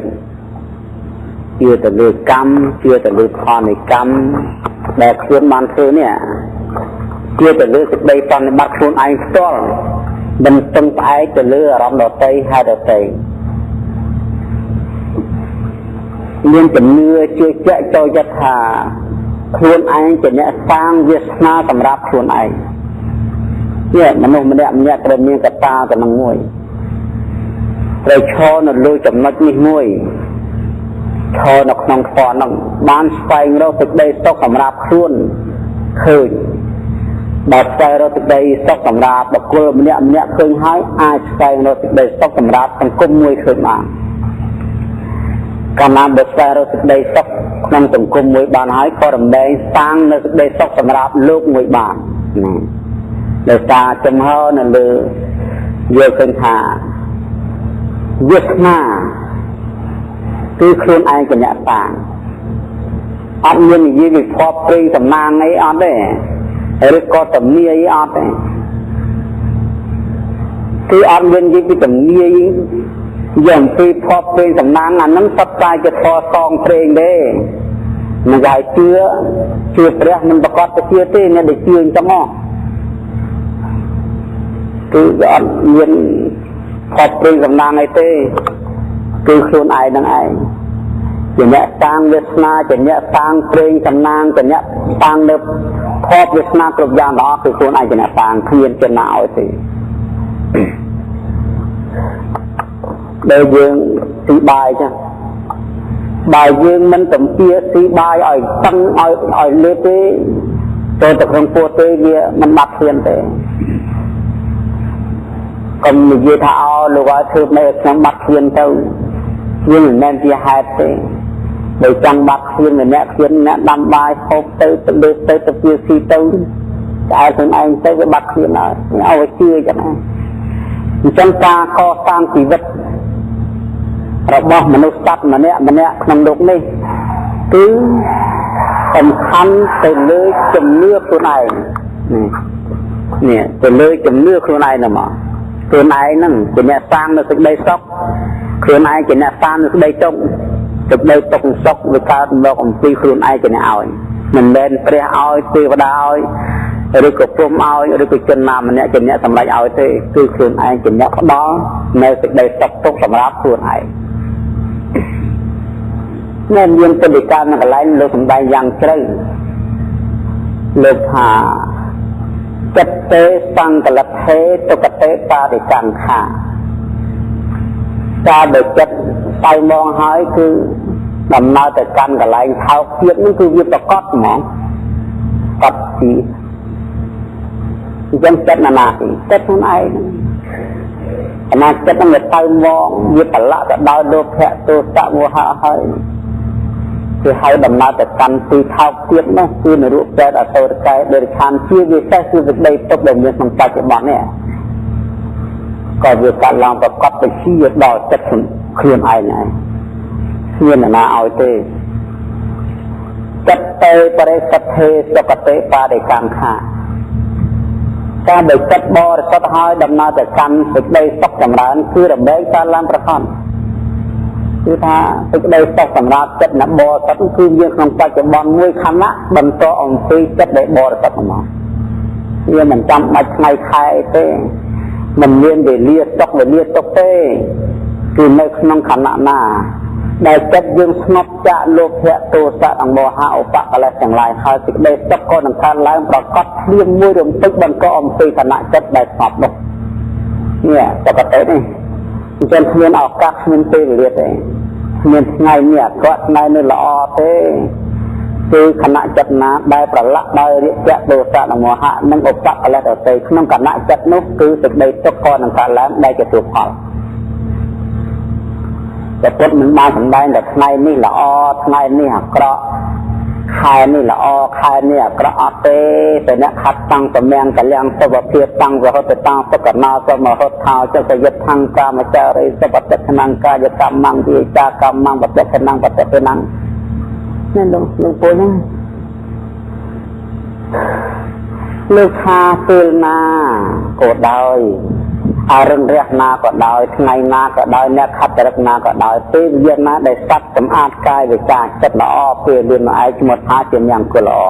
ជឿទៅលើកម្មជឿទៅលើផលនៃកម្មដែលខ្លួនបានធ្វើនេះជឿទៅលើសេចក្តីប្រតិបត្តិខ្លួនឯងផ្ទាល់មិនពឹងផ្អែកទៅលើអារម្មណ៍ដទៃហេតុដទៃមានជំនឿជឿជាក់ចូលចិត្តថាខ្លួនឯងជាអ្នកសាងវាសនាសម្រាប់ខ្លួនឯងនេះមនុស្សម្នាក់ម្នាក់ត្រូវមានកត្តាទៅនឹងមួយត្រូវឈរនៅលើចំណុចនេះមួយឈរនៅក្នុងធម៌ហ្នឹងបានស្វែងរកសេចក្តីសុខសម្រាប់ខ្លួនឃើញបើស្វែងរកសេចក្តីសុខសម្រាប់បុគ្គលម្នាក់ម្នាក់ឃើញហើយអាចស្វែងរកសេចក្តីសុខសម្រាប់សង្គមមួយឃើញបានកាលណាបើស្វែងរកសេចក្តីសុខក្នុងសង្គមមួយបានហើយក៏រំលែងសាងនៅសេចក្តីសុខសម្រាប់លោកមួយបានណាដោយសារចំហនៅលើយល់ឃើញថាវាសនាគឺខ្លួនឯងជាអ្នកសាងអត់មាននិយាយវិភពព្រេងសំណាងអីអត់ទេឬក៏ទំនាយអត់ទេគឺអត់មាននិយាយពីទំនាយយ៉ាងពីភពព្រេងសំណាងអានឹងសត្វតែជាធរសងព្រេងទេមិនឲ្យជឿជឿព្រះមិនប្រកាសទៅជឿទេអ្នកដែលជឿអញ្ចឹងហ៎គឺអត់មានភពព្រេងសំណាងអីទេគឺខ្លួនឯងនឹងឯងជាអ្នកសាងវាសនាជាអ្នកសាងព្រេងសំណាងជាអ្នកសាងនៅភពវាសនាគ្រប់យ៉ាងទាំងអស់គឺខ្លួនឯងជាអ្នកសាងគ្មានជនណាឲ្យទេដែលយើងស៊ីបាយចឹងបើយើងមិនទំពាស៊ីបាយឲ្យតឹងឲ្យលេបទេចូលទៅក្នុងពោះទេវាមិនបាត់ឃ្លានទេកុំនិយាយថាអូលោកឲ្យធ្វើមិនឲ្យខ្ញុំបាត់ឃ្លានទៅវាមិនមែនជាហេតុទេបើចង់បាត់ឃ្លានម្នាក់ឃ្លានអ្នកដាំបាយហូបទៅទៅលេបទៅទៅពាស៊ីទៅឆ្អែតខ្លួនឯងទៅវាបាត់ឃ្លានហើយឲ្យជឿចឹងណាអញ្ចឹងការកសាងជីវិតរបស់មនុស្សសត្វម្នាក់ម្នាក់ក្នុងលោកនេះគឺសំខាន់ទៅលើជំនឿខ្លួនឯងនេះទៅលើជំនឿខ្លួនឯងហ្នឹងមកខ្លួនឯងហ្នឹងជាអ្នកសាងនៅសេចក្តីសុខខ្លួនឯងជាអ្នកសាងនៅសេចក្តីទុក្ខសេចក្តីទុក្ខសុខវាកើតមកអំពីខ្លួនឯងជាអ្នកឲ្យមិនមែនព្រះឲ្យទេវតាឲ្យឬក៏ព្រំឲ្យឬក៏ជនណាម្នាក់ជាអ្នកសម្រេចឲ្យទេគឺខ្លួនឯងជាអ្នកផ្ដល់នៅសេចក្តីសុខទុក្ខសម្រាប់ខ្លួនឯងនៅមានពលិកានៅកន្លែងលោកសម្ដែងយ៉ាងជ្រៅលោកថាចិត្តទេសង្កលថេទុគតិបារិកង្ខាការដែលចិត្តសៅមងហើយគឺដំណើរទៅកាន់កន្លែងថោកទៀតនោះគឺវាប្រកបហ្មងកត់ទីអញ្ចឹងចិត្តណាណាចិត្តខ្លួនឯងអាណាចិត្តហ្នឹងវាទៅមងវាប្រឡាក់ទៅដោយលោភៈទោសៈមោហៈហើយគឺឲ្យដំណើរទៅកាន់ទីថោកទៀតនោះគឺនរកប្រែតអសុរកាយដេរឆានជាវិសេសគឺសេចក្តីទុក្ខដែលមានក្នុងបច្ចុប្បន្ននេះក៏វាកាត់ឡើងប្រកបទៅជាដល់ចិត្តខ្លួនឯងហើយគ្មាននរណាឲ្យទេ ចិត្តតេបរិសុទ្ធេសុគតិបរិកម្មខាការដែលចិត្តបរិសុទ្ធហើយដំណើរទៅកាន់សេចក្តីសុខចម្រើនគឺរមែងកើតឡើងប្រកបគឺថាសេចក្តីសុខសម្រាប់ចិត្តណាបរិសុទ្ធគឺមានក្នុងបច្ចុប្បន្នមួយខណៈបន្តអំពីចិត្តដែលបរិសុទ្ធមកវាមិនចាំបាច់ថ្ងៃខែទេមិនមានវេលាសុខវេលាទុក្ខទេគឺនៅក្នុងខណៈណាដែលចិត្តយើងស្ងប់ចាកលោភៈទោសៈនិងមោហៈឧបកិលេសទាំងឡាយហើយសេចក្តីសុខក៏នឹងកើតឡើងប្រកបភ្លាមមួយរំពេចបន្តអំពីខណៈចិត្តដែលស្ងប់នោះនេះបកតិនេះអញ្ចឹងគ្មានឱកាសគ្មានពេលវេលាទេគ្មានថ្ងៃនេះអាក្រក់ថ្ងៃនេះល្អទេគឺខណៈចិត្តណាដែលប្រឡាក់ដោយរាគៈទោសៈនិងមោហៈនិងឧបកិលេសដទៃក្នុងខណៈចិត្តនោះគឺសេចក្តីទុក្ខក៏នឹងកើតឡើងដែលជាទូផលតែពុទ្ធមិនបានសម្ដែងតែថ្ងៃនេះល្អថ្ងៃនេះអាក្រក់ខែនេះល្អខែនេះអាក្រក់អត់ទេតែអ្នកខាត់តាំងតំណាងកលាំងសុខភាពតាំងរហូតទៅតាំងសុខណាសមហតថោចកយិតថងកាមចារិសុបតិខណងកាយកម្មងវិចាកម្មងបតិខណងបតិខណងនេះលោកពូហ្នឹងលោកថាពេលណាក៏ដោយអរុណរះណាក៏ដោយថ្ងៃណាក៏ដោយអ្នកខត្តរិកណាក៏ដោយពេលវេលាណាដែលសត្វសម្អាតកាយវិការចិត្តល្អពេលលឿនមកឯងឈ្មោះថាជាញ៉ាំគុលល្អ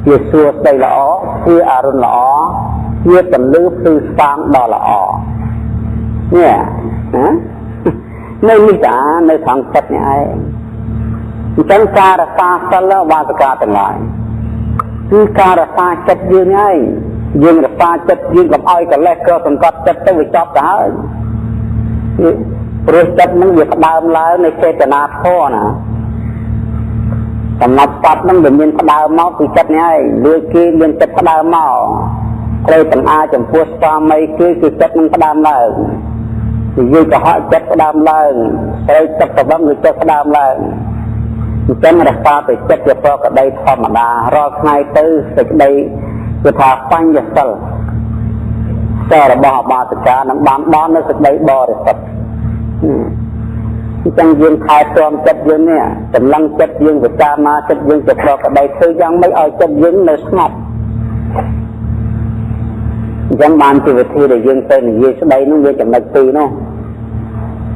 ជាសួស្តីល្អជាអរុណល្អជាពន្លឺភ្លឺស្វាងដ៏ល្អនេះណានៅនេះតានៅខាងចិត្តនេះឯងអញ្ចឹងការរក្សាសិលវាសកាទាំងឡាយគឺការរក្សាចិត្តយើងឯងយើងរក្សាចិត្តយើងកុំឲ្យកលេសក៏សង្កត់ចិត្តទៅវាចប់ទៅហើយព្រោះចិត្តនឹងវាផ្ដើមឡើងនៃចេតនាធម៌ណាកំណត់សត្វនឹងវាមានផ្ដើមមកពីចិត្តនេះឯងលួចគេមានចិត្តផ្ដើមមកត្រូវទាំងអាចំពោះស្វាមីគេគឺចិត្តនឹងផ្ដើមឡើងនិយាយកុហកចិត្តផ្ដើមឡើងត្រូវចិត្តប្រវឹងគឺចិត្តផ្ដើមឡើងអញ្ចឹងរក្សាទៅចិត្តជាប្រកដីធម្មតារាល់ថ្ងៃទៅសេចក្តីគឺថាបញ្ញសិលសិលរបស់អបាសិកានឹងបានដល់នៅសេចក្តីបរិសុទ្ធអញ្ចឹងយើងថែទាំចិត្តយើងនេះកម្លាំងចិត្តយើងពិចារណាចិត្តយើងជាប្រកដីធ្វើយ៉ាងម៉េចឲ្យចិត្តយើងនៅស្ងប់អញ្ចឹងបានជាវិធីដែលយើងទៅនិយាយស្ដីនោះវាចំណុចពីរនោះ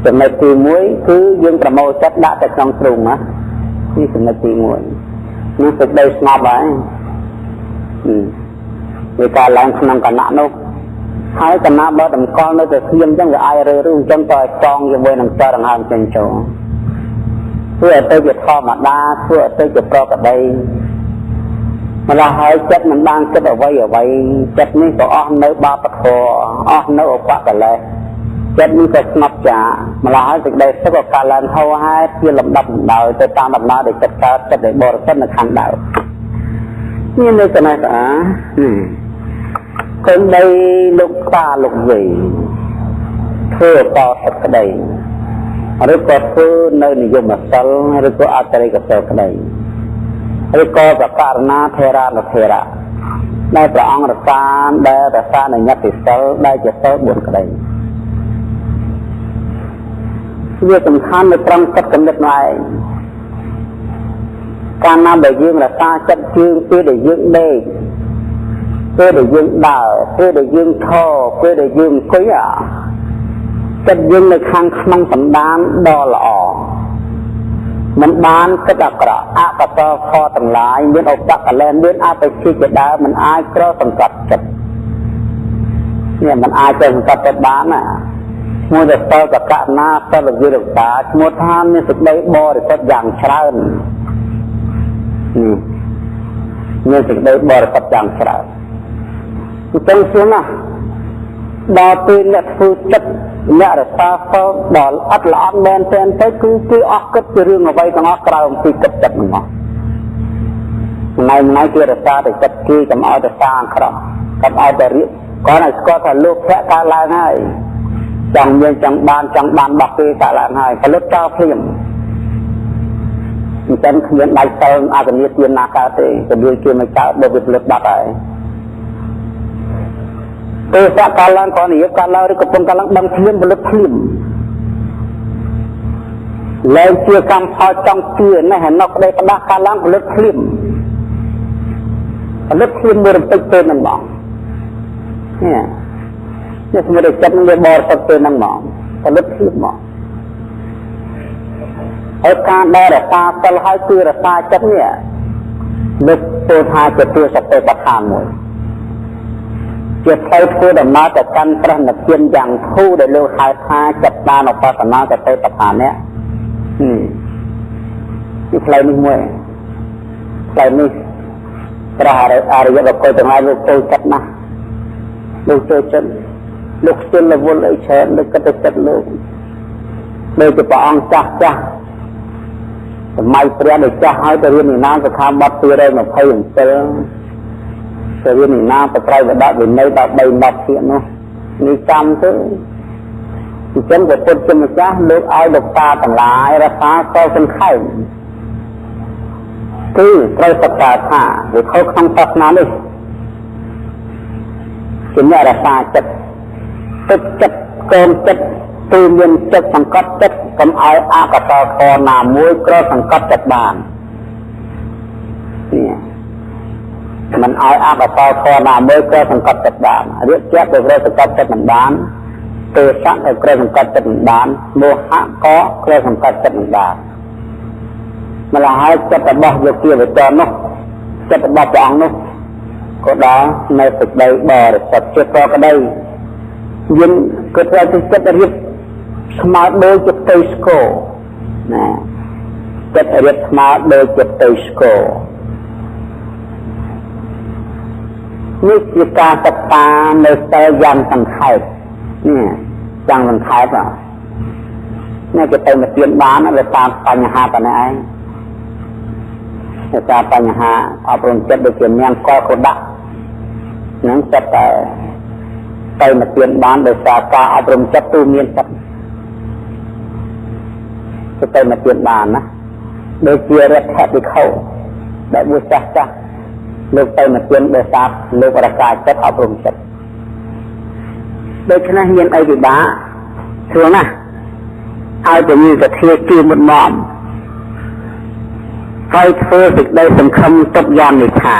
ចំណុចទី1គឺយើងប្រមូលចិត្តដាក់ទៅក្នុងទ្រូងណានេះចំណុចទី1នោះសេចក្តីស្ងប់ហើយវាកើតឡើងក្នុងគណៈនោះហើយគណៈបើតម្កល់នៅតែស្ងៀមអញ្ចឹងវាអាចរើឬអញ្ចឹងតើចងជាមួយនឹងចរដង្ហើមចេញចូលធ្វើឲ្យទៅជាធម្មតាធ្វើឲ្យទៅជាប្រកដីម្ល៉េះហើយចិត្តមិនបានគិតអ្វីអ្វីចិត្តនេះក៏អស់នៅបាបធម៌អស់នៅឧបកិលេសចិត្តនេះក៏ស្ងប់ចាម្ល៉េះហើយសេចក្តីសុខក៏កើតឡើងហោហែជាលំដាប់លំដោយទៅតាមដំណើរដែលចិត្តកើតចិត្តដែលបរិសុទ្ធនៅខាងដើមមាននៅកណេះតាកូនដីលោកតាលោកយាយធ្វើតសិក្តីឬក៏ធ្វើនៅនិយមសិលឬក៏អតិរិកសិលក្តីឬក៏បករណាថេរានុថេរៈដែលព្រះអង្គរក្សាដែលរក្សានៅញត្តិសិលដែលជាសិល4ក្តីវាសំខាន់នៅត្រង់ចិត្តគំនិតនោះឯងកាលណាដែលយើងរក្សាចិត្តជើងពេលដែលយើងដេកពេលដែលយើងដើរពេលដែលយើងឈរពេលដែលយើងអង្គុយចិត្តយើងនៅខាងក្នុងសន្តានដ៏ល្អមិនបានគិតអាក្រក់អកុសលខទាំងឡាយមានឧបកិលេសមានអបិជាជាដើមមិនអាចក្រសង្កត់ចិត្តនេះមិនអាចទៅសង្កត់ចិត្តបានណាឈ្មោះតែសិលបកណាសិលវិរតាឈ្មោះថាមានសេចក្តីបរិសុទ្ធយ៉ាងច្រើននេះមានសេចក្តីបរិសុទ្ធយ៉ាងច្រើនអញ្ចឹងសួរណាដល់ពេលអ្នកធ្វើចិត្តអ្នករក្សាសិលដល់អត់ល្អមែនទែនទៅគឺគេអស់គិតពីរឿងអ្វីទាំងអស់ក្រៅអំពីគិតចិត្តហ្នឹងមកថ្ងៃថ្ងៃគេរក្សាតែចិត្តគេកុំឲ្យទៅសាអាក្រក់កុំឲ្យទៅរៀបគាត់ឲ្យស្គាល់ថាលោភៈកើតឡើងហើយចង់មានចង់បានចង់បានរបស់គេកើតឡើងហើយផលិតចោលភ្លាមអញ្ចឹងគ្មានដាច់សិលអកនិទានណាកើតទេពលាគេមិនកើតបើវាផលិតបាត់ហើយទោសៈកើតឡើងក៏និយាយកើតឡើងឬកំពុងកើតឡើងដឹងភ្លាមផលិតភ្លាម លែងជាកម្មផលចង់ជានេះឯណោះក្តីផ្ដាស់កាលឡើងផលិតភ្លាមផលិតភ្លាមមួយរំពេចពេលហ្នឹងហ្មងនេះនេះស្មរិចិត្តនឹងវាបរិសុទ្ធពេលហ្នឹងហ្មងផលិតភ្លាមហ្មងហើយការដែលរក្សាសិលហើយគឺរក្សាចិត្តនេះលើកពោលថាជាទសតិប្បដ្ឋានមួយជាផ្លូវធ្វើដំណើរទៅកាន់ព្រះនិព្វានយ៉ាងធូរដែលលោកហៅថាចិត្តតានុបស្សនាសតិប្បដ្ឋាននេះនេះផ្លូវនេះមួយផ្លូវនេះព្រះអរិយបុគ្គលទាំងឡាយលោកចូលចិត្តណាស់លោកចូលចិត្តលោកខ្ជិលរវល់អីច្រើនលោកគិតតែចិត្តលោកដូចជាព្រះអង្គចាស់ចាស់សម័យព្រះដែលចាស់ហើយទៅរៀននិនាមសិក្ខាបទ227ទៅរៀននិនាមបត្រៃវដវិន័យដល់3 10ភាគនោះនេះចាំទៅអញ្ចឹងព្រះពុទ្ធជាម្ចាស់លោកឲ្យលោកតាទាំងឡាយរក្សាសីលសង្ខេបគឺត្រូវសិក្សាថាវិខក្នុងសាសនានេះជាអ្នករក្សាចិត្តទឹកចិត្តកូនចិត្តទូមានចិត្តសង្កត់ចិត្តកុំឲ្យអកុសលធម៌ណាមួយក្រសង្កត់ចិត្តបាននេះមិនឲ្យអកុសលធម៌ណាមួយក្រសង្កត់ចិត្តបានរៀបចិត្តទៅក្រសង្កត់ចិត្តមិនបានទេសៈទៅក្រសង្កត់ចិត្តមិនបានមោហៈក៏ក្រសង្កត់ចិត្តមិនបានម្ល៉េះហើយចិត្តរបស់យោគាវចរនោះចិត្តរបស់ព្រះអង្គនោះក៏ដល់នៅសេចក្តីបរិសុទ្ធជាប្រក្តីយើងក៏ត្រូវទៅចិត្តរៀបស្មើដូចជាផ្ទៃស្គរណាចិត្តរៀបស្មើដូចជាផ្ទៃស្គរនេះជាការសិក្សានៅសិលយ៉ាងសង្ខេបនេះយ៉ាងសង្ខេបនេះគេទៅមកទៀនបានវាតាមបញ្ហាប៉ុណ្ណេះឯងតែតាមបញ្ហាអប់រំចិត្តដូចជានាងកកដាក់នឹងចិត្តតែទៅមកទៀនបានដោយសារការអប់រំចិត្តទូមានចិត្តទៅមកទៀនបានណាដូចជារដ្ឋភិក្ខុដែលមួយចាស់ចាស់លោកទៅមកទៀនដោយសារលោករក្សាចិត្តអប់រំចិត្តដូច្នេះមានអីពិបាកស្រួលណាស់ឲ្យតែមានសទ្ធាជឿមុតមមហើយធ្វើសេចក្តីសង្ឃឹមទុកយ៉ាងនេះថា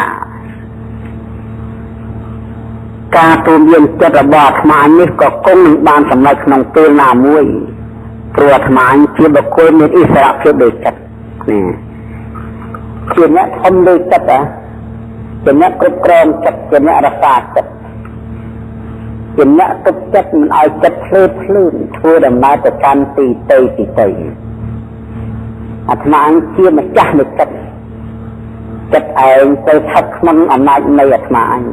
ការទូមានចិត្តរបស់អាត្មានេះក៏គង់នឹងបានសម្រេចក្នុងពេលណាមួយព្រោះអាត្មាជាបុគ្គលមានឥស្សរភាពដោយចិត្តនេះជាអ្នកធំលើចិត្តហ៎ជាអ្នកគ្រប់គ្រងចិត្តជាអ្នករក្សាចិត្តជាអ្នកទុកចិត្តមិនឲ្យចិត្តភ្លើតភ្លើនធ្វើដំណើរទៅកាន់ទីទៅទីទៅអាត្មាជាម្ចាស់នៃចិត្តចិត្តឯងទៅស្ថិតក្នុងអំណាចនៃអាត្មាអញ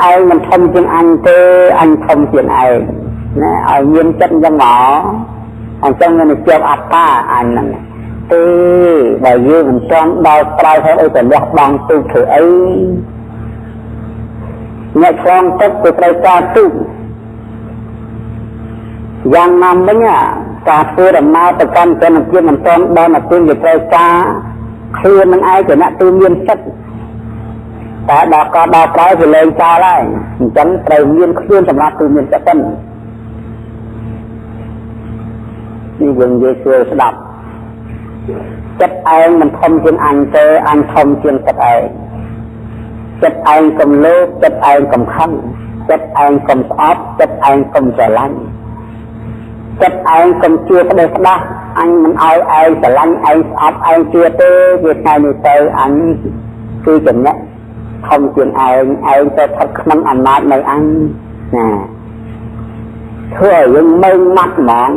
ឯងមិនធំជាងអញទេអញធំជាងឯងណាឲ្យមានចិត្តអញ្ចឹងមកអញ្ចឹងមានជាប់អត្តាអញហ្នឹងទេបើយើងមិនចង់ដល់ក្រោយហើយអីទៅលះបង់ទូកធ្វើអីអ្នកឆ្លងទឹកទៅត្រូវការទូកយ៉ាងណាមិញការធ្វើដំណើរទៅកាន់ព្រះនិព្វានមិនទាន់ដល់មកទីវាត្រូវការខ្លួននឹងឯងជាអ្នកទូមានចិត្តតែដល់ក៏ដល់ក្រោយវាលែងចោលហើយអញ្ចឹងត្រូវមានខ្លួនសម្រាប់ទូមានចិត្តសិននេះយើងនិយាយស្រួលស្ដាប់ចិត្តឯងមិនធំជាងអញទេអញធំជាងចិត្តឯងចិត្តឯងកុំលោភចិត្តឯងកុំខឹងចិត្តឯងកុំស្អប់ចិត្តឯងកុំស្រឡាញ់ចិត្តឯងកុំជឿក្តីស្ដាស់អញមិនឲ្យឯងស្រឡាញ់ឯងស្អប់ឯងជឿទេវាថ្ងៃនេះទៅអញគឺចំណេះធំជាងឯងឯងទៅស្ថិតក្នុងអំណាចនៃអញណាធ្វើឲ្យយើងមើងម៉ាត់ហ្មង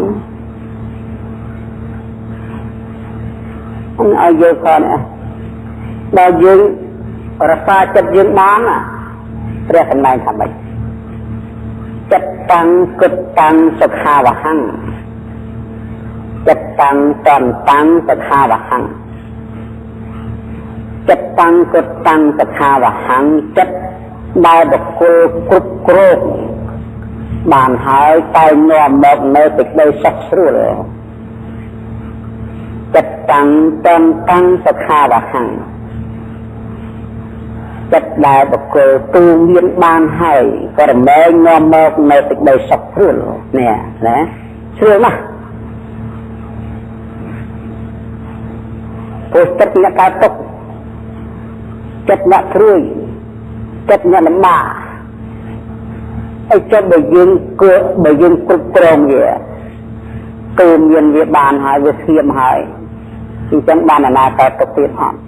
អញឲ្យយល់ផងនេះដល់យើងរក្សាចិត្តយើងបានព្រះសម្ដែងថាម៉េចចិត្តតាំងគិតតាំងសុខាវហੰចិត្តតាំងតន់តាំងសុខាវហੰចិត្តតាំងគិតតាំងសុខាវហੰចិត្តដែលបុគ្គលគ្រប់គ្រងបានហើយតែនាំមកនៅសេចក្តីសុខស្រួលចិត្តតាំងតន់តាំងសុខាវហੰចិត្តដែលបុគ្គលទូមានបានហើយក៏រមែងនាំមកនៅសេចក្តីសុខស្រួលនេះណាស្រួលណាស់ ព្រោះចិត្តអ្នកកើតទុកចិត្តអ្នកព្រួយចិត្តអ្នកលំបាកអីចិត្តបើយើងគួរបើយើងគ្រប់គ្រងវាគឺមានវាបានហើយវាស្ងៀមហើយអញ្ចឹងបានអាណាកើតទុកទៀតអត់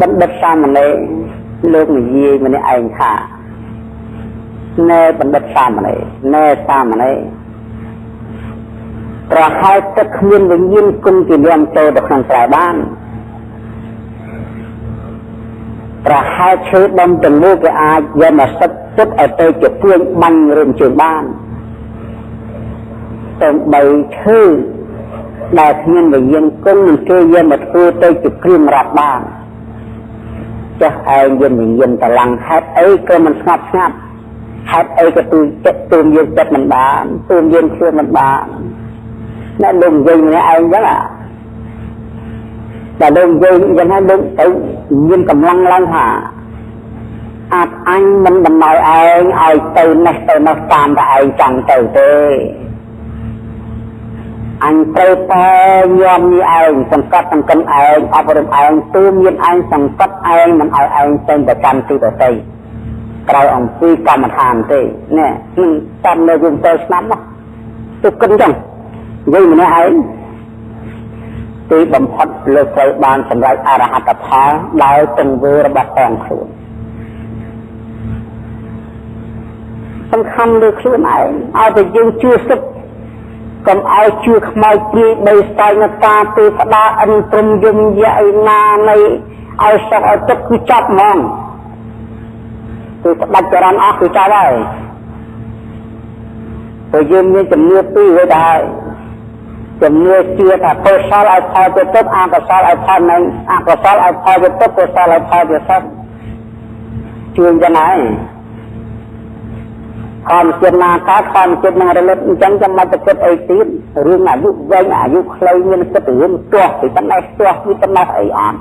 បណ្ឌិតសាមណេរលោកនិយាយម្នាក់ឯងថាណែបណ្ឌិតសាមណេរណែសាមណេរប្រហែលទឹកគ្មានវិញ្ញាណគុំជានាំចូលទៅក្នុងស្រែបានប្រហែលឈើដុំទាំងមូលគេអាចយកមកសិតទឹកឲ្យទៅជាព្រួញបាញ់រឿងជើងបានទាំងបីឈើដែលគ្មានវិញ្ញាណគុំនឹងគេយកមកធ្វើទៅជាគ្រឿងរាប់បានចាស់ឯងយើងវិញ្ញាណតឡាំងហេតុអីក៏មិនស្ងប់ស្ងាត់ហេតុអីក៏ទូចិត្តទូយើងចិត្តមិនបានទូយើងខ្លួនមិនបានអ្នកលោកនិយាយម្នាក់ឯងចឹងតែលោកនិយាយចឹងហើយលោកទៅមានកម្លាំងឡើងថាអាចអញមិនបណ្ដោយឯងឲ្យទៅនេះទៅនោះតាមតែឯងចង់ទៅទេអញត្រូវតែញោមនេះឯងសង្កត់សង្កិនឯងអប់រំឯងទូមានឯងសង្កត់ឯងមិនឲ្យឯងទៅប្រចាំទីដទៃក្រៅអំពីកម្មដ្ឋានទេនេះនឹងតាមនៅយើងទៅស្នាប់មកទៅគិនចឹងនិយាយម្នាក់ឯងទីបំផុតលោកត្រូវបានសម្រេចអរហត្តផលដោយទង្វើរបស់ផងខ្លួនសំខាន់លើខ្លួនឯងឲ្យតែយើងជឿសុខកុំឲ្យជឿខ្មោចព្រាយបីស្តែងតាទេវតាអិនព្រំយមយៈឯណានៃឲ្យសុខឲ្យទុក្ខគឺចាប់ហ្មងគឺផ្ដាច់ចរន្តអស់គឺចាប់ហើយព្រោះយើងមានជំនឿពីររួចហើយជំនឿជឿថាកុសលឲ្យផលទៅទុក្ខអកុសលឲ្យផលនឹងអកុសលឲ្យផលទៅទុក្ខកុសលឲ្យផលទៅសុខជឿយ៉ាងណាខំចិត្តណាកើតខំចិត្តនឹងរលត់អញ្ចឹងចាំមកទៅគិតអីទៀតរឿងអាយុវែងអាយុខ្លីមានគិតរឿងទាស់ពីប៉ុណ្ណេះទាស់ពីប៉ុណ្ណេះអីអត់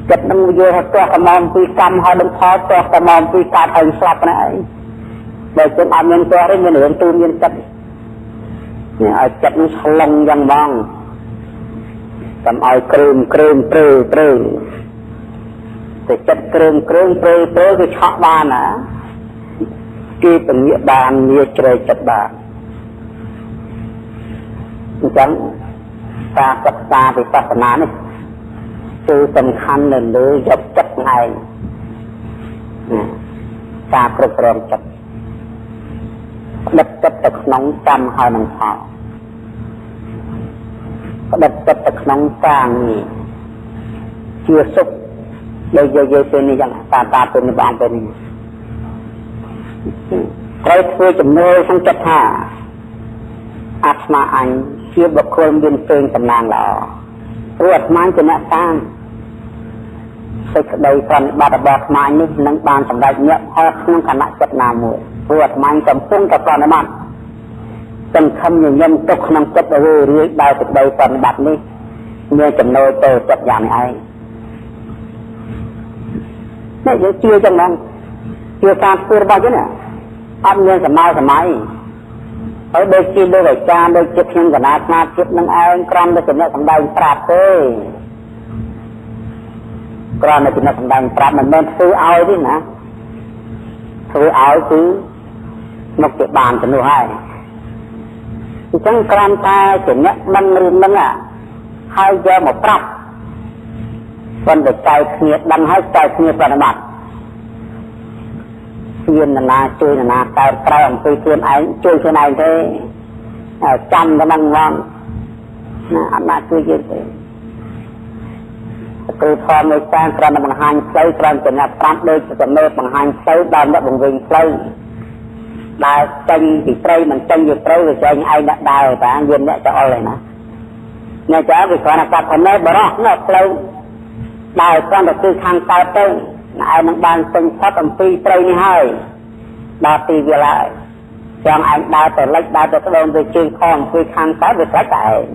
ចិត្តនឹងយល់ថាទាស់កំងពីកម្មហើយនឹងផលទាស់កំងពីកើតហើយស្លាប់ណាអីបើចឹងអត់មានទាស់ទេមានរឿងទូមានចិត្តនេះឲ្យចិត្តនឹងឆ្លងយ៉ាងហ្មងកុំឲ្យគ្រើមគ្រើមព្រឺព្រឺតែចិត្តគ្រើមគ្រើមព្រឺព្រឺគឺឆក់បានណាគេពងាកបានងាជ្រែកចិត្តបានអញ្ចឹងការសិក្សាវិបស្សនានេះគឺសំខាន់នៅលើយកចិត្តឯងការគ្រប់គ្រងចិត្តផ្ដិតចិត្តទៅក្នុងកម្មហើយនឹងផលផ្ដិតចិត្តទៅក្នុងការងារជាសុខដូចនិយាយពេលនេះចឹងតាតាពេលនេះបងពេលនេះត្រូវធ្វើជំនឿក្នុងចិត្តថាអាត្មាអញជាបុគ្គលមានពេងតំណាងល្អព្រោះអាត្មាជាអ្នកសាងសេចក្តីប្រណិប័តរបស់អាត្មានេះនឹងបានសម្រេចមគ្គផលក្នុងខណៈចិត្តណាមួយព្រោះអាត្មាកំពុងតែប្រណិប័តសង្ឃឹមញញឹមទុកក្នុងចិត្តរឿយរឿយដោយសេចក្តីប្រណិប័តនេះមានចំណូលទៅចិត្តយ៉ាងនេះឯងនេះយើងជឿចឹងហ្មងជឿការធ្វើរបស់យើងអត់មានសម័យសម័យហើយដូចជាលោកអាចារ្យដូចជាខ្ញុំកណាស្មាជាតិនឹងឯងក្រំតែចំណុចសម្ដែងប្រាប់ទេក្រំតែចំណុចសម្ដែងប្រាប់មិនមែនធ្វើឲ្យទេណាធ្វើឲ្យគឺមកជាបានទៅនោះហើយអញ្ចឹងក្រំតែចំណុចមិនរឿងហ្នឹងហើយយកមកប្រាប់ប៉ុន្តែចែកគ្នាដឹងហើយចែកគ្នាប្រតិបត្តិមាននរណាជួយនរណាកើតក្រៅអំពីខ្លួនឯងជួយខ្លួនឯងទេចាំតែនឹងហ្មងណាអត់ណាជួយយើងទេគ្រូធម៌មួយចានគ្រាន់តែបង្ហាញផ្លូវគ្រាន់តែអ្នកប្រាប់ដូចចំណូលបង្ហាញផ្លូវដល់អ្នកបង្វែងផ្លូវដែលចេញពីព្រៃមិនចេញពីព្រៃវាចេញឯងដាក់ដើរតាយើងអ្នកចោលឯណាអ្នកចោលវាគ្រាន់តែកាត់ផណែបរោះនៅផ្លូវដើរគ្រាន់តែគឺខាងកើតទៅឯងនឹងបានពេញផុតអំពីព្រៃនេះហើយដល់ទីវាឡើយចង់ឯងដើរទៅលិចដើរទៅក្តូនទៅជើងខំពីខាងកើតវាស្រេចតែឯង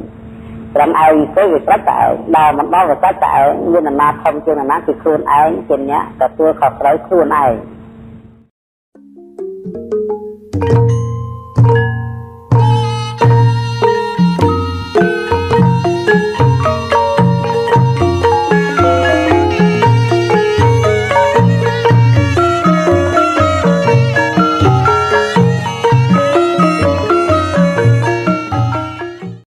ត្រឹមឯងទៅវាស្រេចតែឯងដើរមិនដល់វាស្រេចតែឯងមានអាណាធំជាងអាណាគឺខ្លួនឯងជាអ្នកទទួលខុសត្រូវខ្លួនឯង